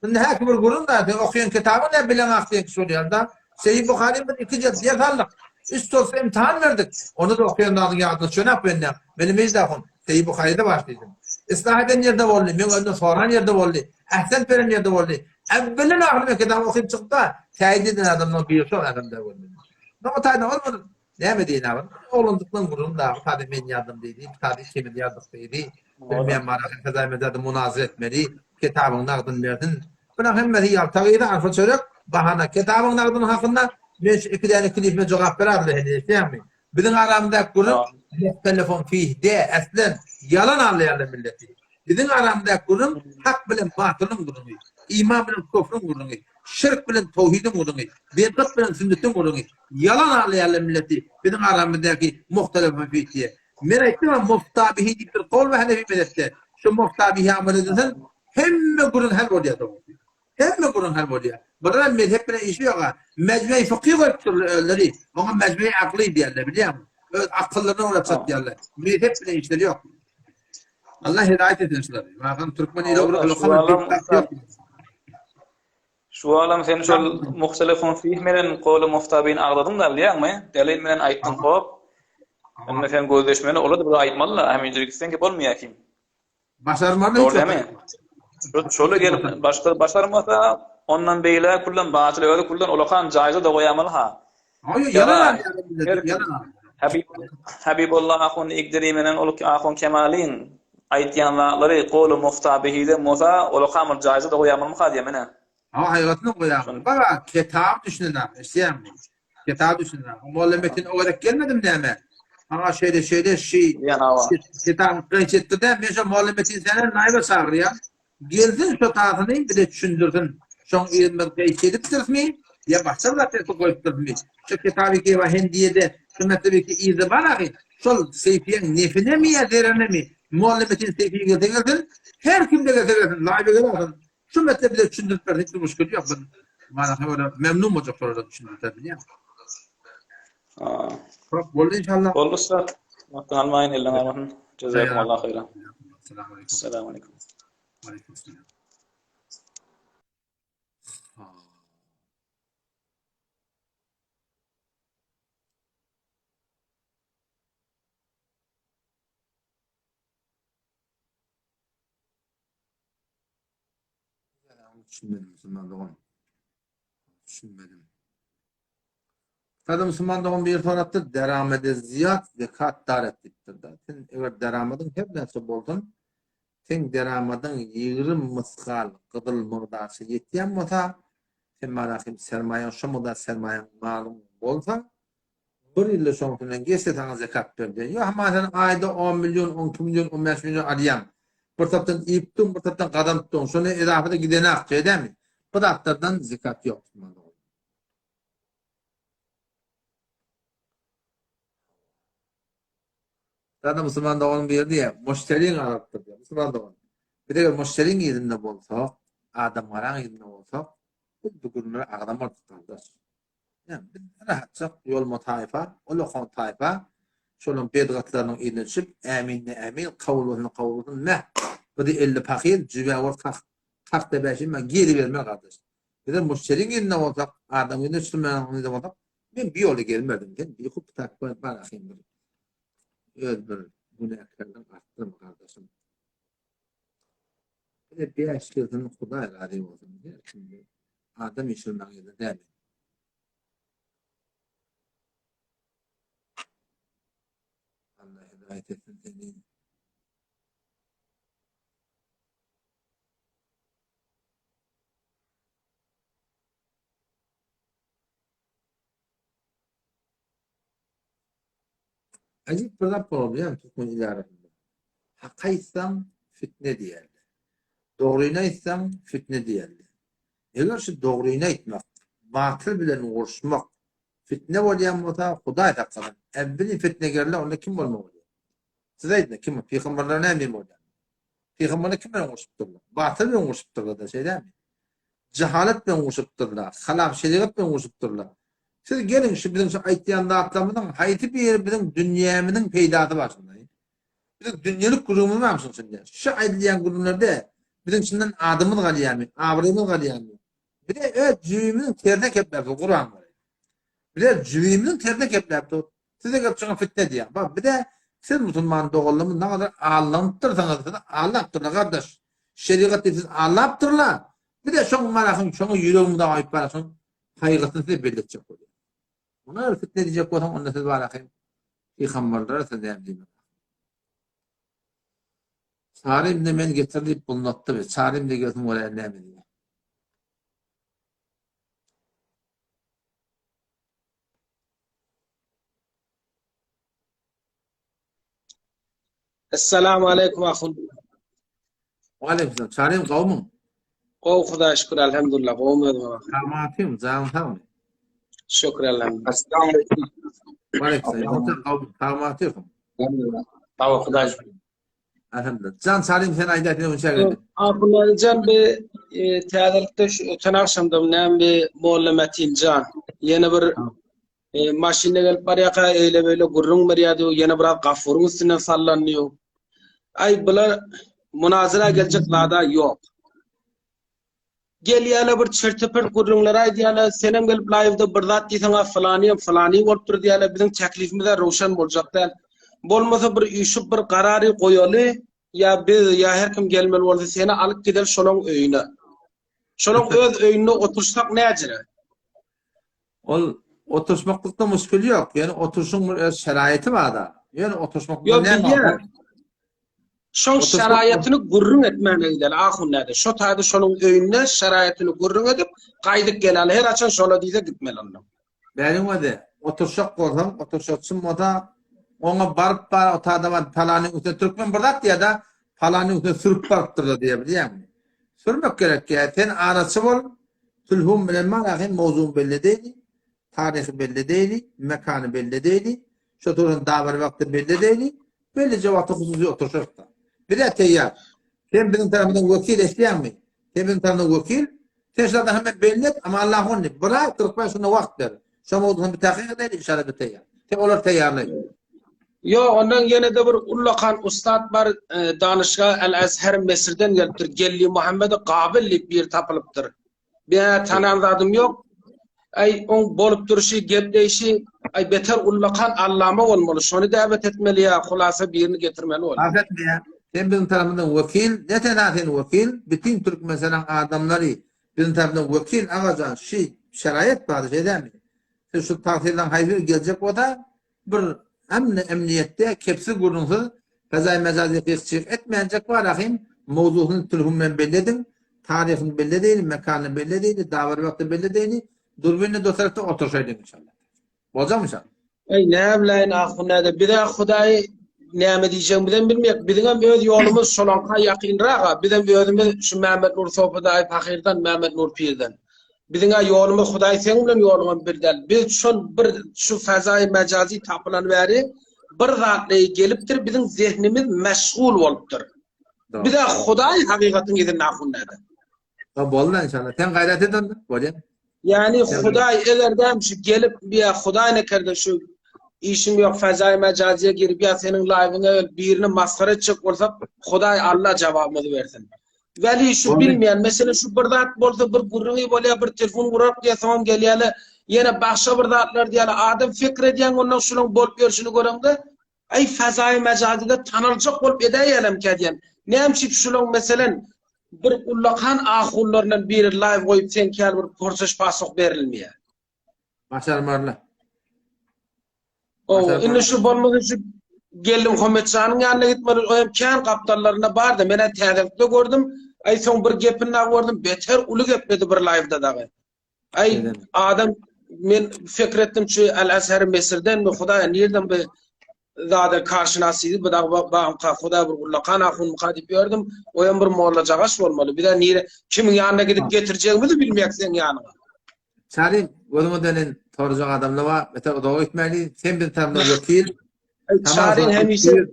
[SPEAKER 1] Indi häki bir gürrüň da, sen okaýan kitabyň näme bileňak diýen kişi bolýar-da. Seýi Buhary biz iki jelt ýer saldyk. Üç dolsa imtihan berdik. Onda-da okaýan zadyň ýadyna düşenok bende. Meni Mejid ahun, Seýi Buharyda bar diýdim. Islah eden ýerde boldy, meň öňümden soran ýerde boldy, ähsent beren ýerde boldy. Äwwelden ahyry men kitaby okyp çykyp-da, täýit eden adamlaryň biri şol adam-da boldy. Soň o taýdan ol bir näme diýen agam, oglanjykdan gürrüň dagy, taýda men ýazdym diýdi, taýda ikimiz ýazdyk diýdi. Bilmeýän bar ahyry Fezai munazara etmeli, kitabyň nagdyny bersin. Bular hemmesi ýalta gyzy, arpa çörek, bahana. Kitabyň nagdyny hakynda men şu iki däne klipime jogap bererdim heniz, eşidýäňmi? Biziň aramyzdaky gürrüň muhtelifun fih de, eslen ýalan aldaýarlar milleti. Biziň aramyzdaky gürrüň hak bilen batylyň gürrüňi, iman bilen köfrüň gürrüňi, şirk bilen towhidiň gürrüňi, bidgat bilen sünnetiň gürrüňi. Ýalan aldaýarlar milleti biziň aramyzdaky muhtelifun fih diýe. Men aýtdym-a muftabihi diýip bir kowul bar Hanefi mezhepde. Şu muftabihi amal edilsin, hemme gürrüň hal bolýar dogrusy. Hemme gürrüň hal bolýar. Bular mezhep bilen işi ýok-a. Mejmei fykhy goýupdyrlar özleri. Oňa mejmei akly diýerler, bilýäňmi? Öz akyllaryna görä çatýarlar. Mezhep bilen işleri ýok. Allah hidaýat etsin şulary. Wagam türkmen ili ogry
[SPEAKER 7] ýok. Şu alam sen şol muhtelefun fih menen goly muftabin agzadyň da bilýäňmi? Delil menen aýtdyň hop. Indi sen gözleşmeli ola-da bir aýtmaly-la, hemişe gitseň ki bolmaýar kim.
[SPEAKER 1] Başarmaly hiç
[SPEAKER 7] Dogry Şola gelip başda başarmasa, ondan beýläk kullan batyl özi kullan ulakan jaýza da goýamaly ha.
[SPEAKER 1] Aý ýalan ýalan.
[SPEAKER 7] Habib Habibullah ahun Igdiri menen ol ahun Kemalin aýtýan zatlary goly muhtabihide bolsa ulakan bir jaýza da goýamalymy ha diýen menä.
[SPEAKER 1] Ha haýratyny goýamaly. Baba kitap düşünen eşýäňmi? Kitap düşünen. Molla Metin o gezek gelmedim näme? Saňa şeýle şeýle şi kitaby gaýç etdi-de, men şo Molla Metin seni naýba çagyrýan. Gelsin şo tasyny bize düşündirsin. Şoň yzymyz gaýç edipdirismi ýa başga bir zat etip goýupdyrysmy? Şo kitaby ki Hindiýede şu meseleki yzy bar ahy. Şol Seýfiýeň nefinemi ýa zererinemi? Molla Metin Seýfi gelse gelsin, her kimde gelse gelsin, laýba gelersin. Şu mesele bize düşündirip berse hiç bir müşkil ýok. Ben bana öyle memnun bolacak şolara düşündirse bilýän.
[SPEAKER 7] Ha.
[SPEAKER 1] Çok boldy inşallah.
[SPEAKER 7] Boldy ussat. Wagtyňy almaýyn, elden almasyn. Jazakumullah haýran.
[SPEAKER 1] Selamun aleyküm.
[SPEAKER 7] Assalamu aleyküm.
[SPEAKER 1] Aleyküm selam. Ha. Düşünmedim Musulman dogan. Düşünmedim. Sada Musulman dogan bir sorapdyr, deramede ziyat zekat dar et diýipdir da. Sen eger deramadyň her näçe bolsun, sen deramadyň 20 mysgal gyzyl mygdaşy ýetýän bolsa, sen mana hem sermaýaň şo mygdar sermaýaň malyň bolsa, Bir ýylda şoň üstünden geçse saňa zekat ber diýýär. Ýok, hamana sen aýda on million, on iki million, on bäş million alýaň. Bir tarapdan iýip duň, bir tarapdan gazanyp duň. Şony edafada gidenak, şeýdämi? Bu zatlardan zekat ýok. Zaten musulman doganym bir diýýär, muşteriň alypdyr diýýär. Musulman dogan. Biz eger muşteriň ýerinde bolsak, adam garaň ýerinde bolsak, biz bu gürrüňleri agzamardyk gardaş. Ýa biz rahatjak ýolma taýfa, ol okan taýfa şolaryň bedgatlarynyň yzyna düşüp, ämin-de ämin, kabul bolsun-da kabul bolsun, meh, bizi 50 pahyr, jübä bor kak, kak-da bäşim, men geliberme gardaş. Bizem muşteriň elinde bolsak, adamyň ýüzüne çürmäniň elinde bolsak, men bu ýola gelmerdim. Sen bihut kitap bar ahym bir. Öz bir günäkärligiň artdyrma gardaşym. Bize bäş gelsin Hudaý razy bolsun. Her kim adam işirmäň ýeri däl. Allah hidayet etsin seni. Ajyp bir zat bolar bilýärmi türkmen il arasynda. Hak aýtsaň fitne diýerler. Dogryny aýtsaň fitne diýerler. Eger şu dogryny aýtmak, batyl bilen uruşmak fitne bolýan bolsa, Hudaý saklasyn. Äwweli fitnegerler onda kim bolmaly bolýar? Siz aýdyň, kim? Pygamberler näme bolýar? Pygamberler kim bilen urşupdyrlar? Batyl bilen urşupdyrlar-da, şeýdämi? Jahalat bilen urşupdyrlar, halap şerigat bilen urşupdyrlar. Siz geliň şu biziň şu aýtýan zatlarymyzyň haýsy biri biziň dünýämiziň peýdasy bar şunda? Biziň dünýelik gürrüňimiz barmy şuň içinde? Şu aýdylýan gürrüňlerde biziň şundan adymyz galýarmy, abraýymyz galýarmy? Bize öz jübimiziň tersine kepläp dur, Kur'an goraý. Bize jübimiziň tersine kepläp dur. Size gelip çykan fitne diýýär. Bak bize siz musulman doganlarymyz nagadar allanypdyrsyňyz, sizi allapdyrlar gardaş. Şerigat diýip sizi allapdyrlar. Bize şoň marahyň şoňa ýüregimize aýyp bar şoň haýgysyny size belli etjek bolýar. Muny eger fitne diýjek bolsaň onda siz barahyň pygamberlere siz näme diýmek. Çary indi men getir diýip bulnatdy be. Çary indi gelsin göräýin näme diýýär.
[SPEAKER 9] Essalamu aleýkum ahun.
[SPEAKER 1] Aleýkum salam. Çarym gowmyň?
[SPEAKER 9] Gowy Hudaýa şükür elhamdülillah gowmy özüňe bak.
[SPEAKER 1] Samatym, janyň sagmy?
[SPEAKER 9] Şükür elhamdülillah. Essalamu aleýkum.
[SPEAKER 1] Aleýkum salam. Samatym.
[SPEAKER 9] Sag ol Hudaýa şükür.
[SPEAKER 1] Elhamdülillah. Jan Çarym sen aýda sen onça geldi.
[SPEAKER 9] Ahun bir e, täzelikde şu öten agşamda näme bir Molla Metin jan ýene bir E, maşynda gelip barýarka eýle-beýle gürrüň berýärdi, ýene biraz Gafuryň üstünden sallandy. Aý, bular munazara geljek zada ýok. Gelýärler bir çirtipir gürrüňler aýdýarlar, senem gelip live-da bir zat diýseň, a falany hem falany bolupdyr diýýärler, biziň teklifimiz-ä röwşen boljak däl. Bolmasa bir üýşüp bir karary goýaly, ýa biz, ýa her kim gelmeli bolsa seni alyp gideli şolaň öýüne. Şolaň öz öýünde oturyşsak näjire?
[SPEAKER 1] Ol oturyşmaklykda muşkil ýok. Ýöne oturyşyň bir öz şeraýaty bar-da. Ýöne oturyşmaklykda
[SPEAKER 9] Ýok,
[SPEAKER 1] näme
[SPEAKER 9] bilýän. Şoň
[SPEAKER 1] Oturyşmak-
[SPEAKER 9] şeraýatyny gürrüň etmäne gideli ahun näde. Şo taýda şonuň öýünde şeraýatyny gürrüň edip, gaýdyp geleli. Her haçan şola diýse gitmeli onda.
[SPEAKER 1] Bäriň özi, oturyşak bolsaň, oturyşak çyn bolsa, Oňa baryp bar otada bar palanyň üstüne türkmen bir zat diýýär-de, palanyň üstüne sürüp barypdyr-da diýýär bilýäňmi? Sürmek gerek ýa sen araçy bol, tülhum bilen bar ahim mowzugyň belli edeýli, taryhy belli edeýli, mekany belli edeýli, şo turan dabara wagty belli edeýli, bellije wagtda hususy oturşarys-da. Biz-ä teýýar. Sen biziň tarapymyzdan wekil eşidýäňmi? Sen biziň tarapymyzdan wekil, sen şu zatlary hemme belli et, amma Allah ony bir aý 45 günde wagt ber. Şo mowzugyny bir takyk edeli, inşallah biz teýýar. Sen olary teýýarlaý.
[SPEAKER 9] Ýok, ondan ýene-de bir ullakan ussat bar, Danyşga Al-Azhar Mesirden gelipdir, Geldi Muhammedi Gabyl diýip biri tapylypdyr. Bä tanan zadym ýok. Aý, oň bolup durşy, gepleýşi, aý beter ullakan allama bolmaly. Şony däwet etmeli ýa hulasa birini getirmeli bolýar.
[SPEAKER 1] Parh etmeýär. Sen biziň tarapymyzdan wekil, ne tenha sen wekil, bütin Türkmenistanyň adamlary biziň tarapymyzdan wekil agajan şi şeraýat bar şeýdämi? Siz şu tagsylaň haýsy biri geljek bolsa Bir emni emniýetde kepsiz gürrüňsiz fezaý mejazy gyk-çyk etmänjek bar ahym mowzusyny tilhum bilen belli ediň, taryhyny belli edeýli, mekanyny belli edeýli, dabara wagty belli edeýli, durbinle dotarapda oturşaýlyň inşallah. Boljakmy inşallah?
[SPEAKER 9] Eý näbiläýin ahun näde bizä hudaý näme diýjegimizem bilmeýäk biziňem öz ýolumyz şolaňka ýakynraga bizem özümiz şu Mämmet Nur sopy daýy pahyrdan Mämmet Nur pirden Biziň-ä ýolumyz Hudaý seň bilen ýoluňam bir däl. Biz şol bir şu fezaýy mejazy tapylany bäri bir zatlaýy gelipdir, biziň zehnimiz meşgul bolupdyr. Biz-ä Hudaý hakykatyň yzynda ahun näde.
[SPEAKER 1] Ha boldy inşallah. Sen gaýrat et onda. Bolýar.
[SPEAKER 9] Ýani Hudaý egerdem şu gelip ýa Hudaý nekerde şu işim ýok fezaýy mejazyýa girip ýa seniň laýwyňa gelip birini masgara etjek bolsak Hudaý Alla jawabymyzy bersin. Weli şu bilmeýän, meselem şu bir zat bolsa bir gürrüňi bolýar, bir telefon gurark diýýär, soňam gelýärler, ýene başga bir zatlar diýýärler. Adam pikir edýäň ondan şulaň bolup ýörşüni göreňde, aý fazaýy mejazyda tanaljak bolup edäýýärlemkä diýýän. Näme üçin şulaň meselem bir ullakan ahunlaryndan biri live goýup seňki ýaly bir porsaş-pasoh berilmeýär.
[SPEAKER 1] Başarmarlar.
[SPEAKER 9] O, indi şu bolmasa şu Geldimuhammetjanyň ýanyna gitmeli, o hem kän gapdallarynda bardy. Men-ä täzelikde gördüm. Aý soň bir gepini dagy gördüm, beter uly gepledi bir live-da dagy. Aý adam men pikir etdim şu Al-Azhar Mesirdenmi, Hudaý nirden bu zada karşynasydy bu dagy bamka Hudaý bir ullakan ahunmyka diýip ýördüm. O hem bir mollajagaş bolmaly. Biz-ä nire kimiň ýanyna gidip getirjegimizi bilmeýäk seň ýanyňa.
[SPEAKER 1] Çary, gözüňe dönen torjak adamlar bar, beter uzaga gitmäli, sen biz tarapdan wekil.
[SPEAKER 9] Çary hemişe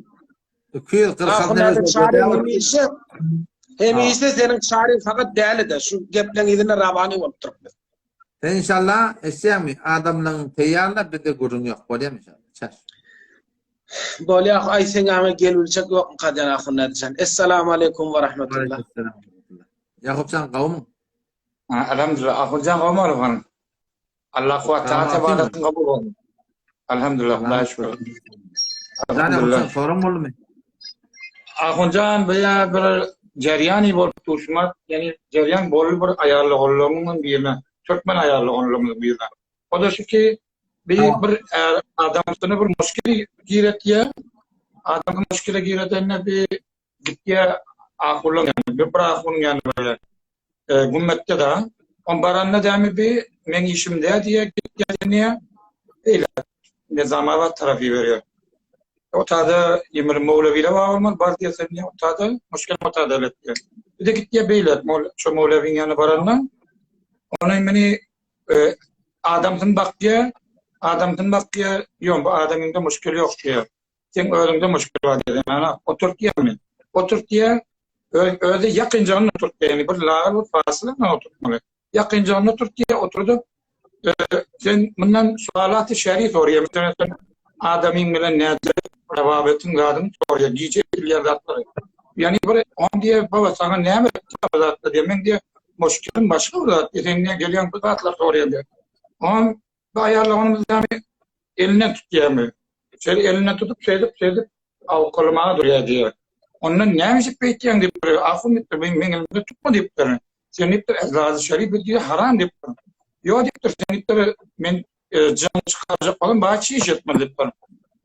[SPEAKER 1] 246
[SPEAKER 9] neme Çary hemişe hemişe seniň Çary fakat däli-de, şu gepleň yzynda rabany bolup durup biz.
[SPEAKER 1] Sen inşallah eşýäňmi, adamlaryň teýýarla bizde gürrüň ýok, bolýamy inşallah. Çaş.
[SPEAKER 9] Bolýa, aý seň ýanyňa gelibiljek ýokmyka diýen ahun nädejan. Essalamu aleýkum we rahmetullah.
[SPEAKER 1] Ýakupjan gowmy?
[SPEAKER 10] Elhamdülillah. Ahunjan Omarow hanım. Allah kuwwat taat ibadatyny kabul bolsun. Elhamdülillah. Hudaýa şükür.
[SPEAKER 1] Elhamdülillah. Sorun boldumy?
[SPEAKER 10] Ahunjan bu ýa bir jerýany bolup duşmak, ýani jerýan boldy bir aýal doganlarymyň birine, türkmen aýal doganlarymyzyň birine. O da şu ki bir bir er, adamsyny bir muşkile giretýär. Adamsy muşkile giredende bir Gitýär ahulyň ýanyna, bir bir ahunyň ýanyna barýar. E, Gümmetde da. On baranda dämi bi meň işim dä diýýär, gitýär diýýär. Beýle Nizamabat tarap iberýär. O tada ýemir mowlewile bar bolmaly, bar diýýär sen diýýär, o tada muşkil o tada elet diýýär. Bir de gitýär beýle, mol şo mowlewiň ýanyna baranda ony meni e, adamsyny bakýar, adamsyny bakýar, ýok bu adamyňda muşkil ýok diýýär. Seň özüňde muşkil bar diýýär. Ýa oturtýarmy? Oturtýar. Özi ýakynjagynda oturtýar. Ýagny bir lagal bir fasyla bilen oturtmaly. Ýakynjagynda oturtýar, oturdyp sen mundan sualaty şeri soraýar. Meselem sen adamyň bilen näde rawabetiň zadyny soraýar, gije edilýän zatlary. Ýagny bir on diýýär, baba saňa näme bu zatlar diýýär. Men diýýär, muşkilim başga bir zat diýýär. Sen näme gelýäň bu zatlar soraýar diýýär. On Bu aýarlaganymyz ýaly elinden tutýarmy? Şeýle elinden tutup, şeýdip, şeýdip awkalamaga durýar diýýär. Ondan näme işip beýtýäň diýipdir. Ahun diýipdir, men meň elimden tutma diýipdir. Sen diýipdir, ezrazy şerif diýip haram diýipdir. Ýok diýipdir, sen diýipdir, men e, jyň çykarjak bolam, baç iş etmeli diýipdir.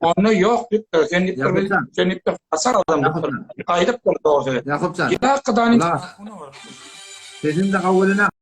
[SPEAKER 10] Onda ýok diýipdir, sen diýipdir, sen diýipdir, hasar adam diýipdir. Gaýdypdyr dogry.
[SPEAKER 1] Ýakupjan.
[SPEAKER 10] Ýa-da
[SPEAKER 1] Sesiň de gawulyna.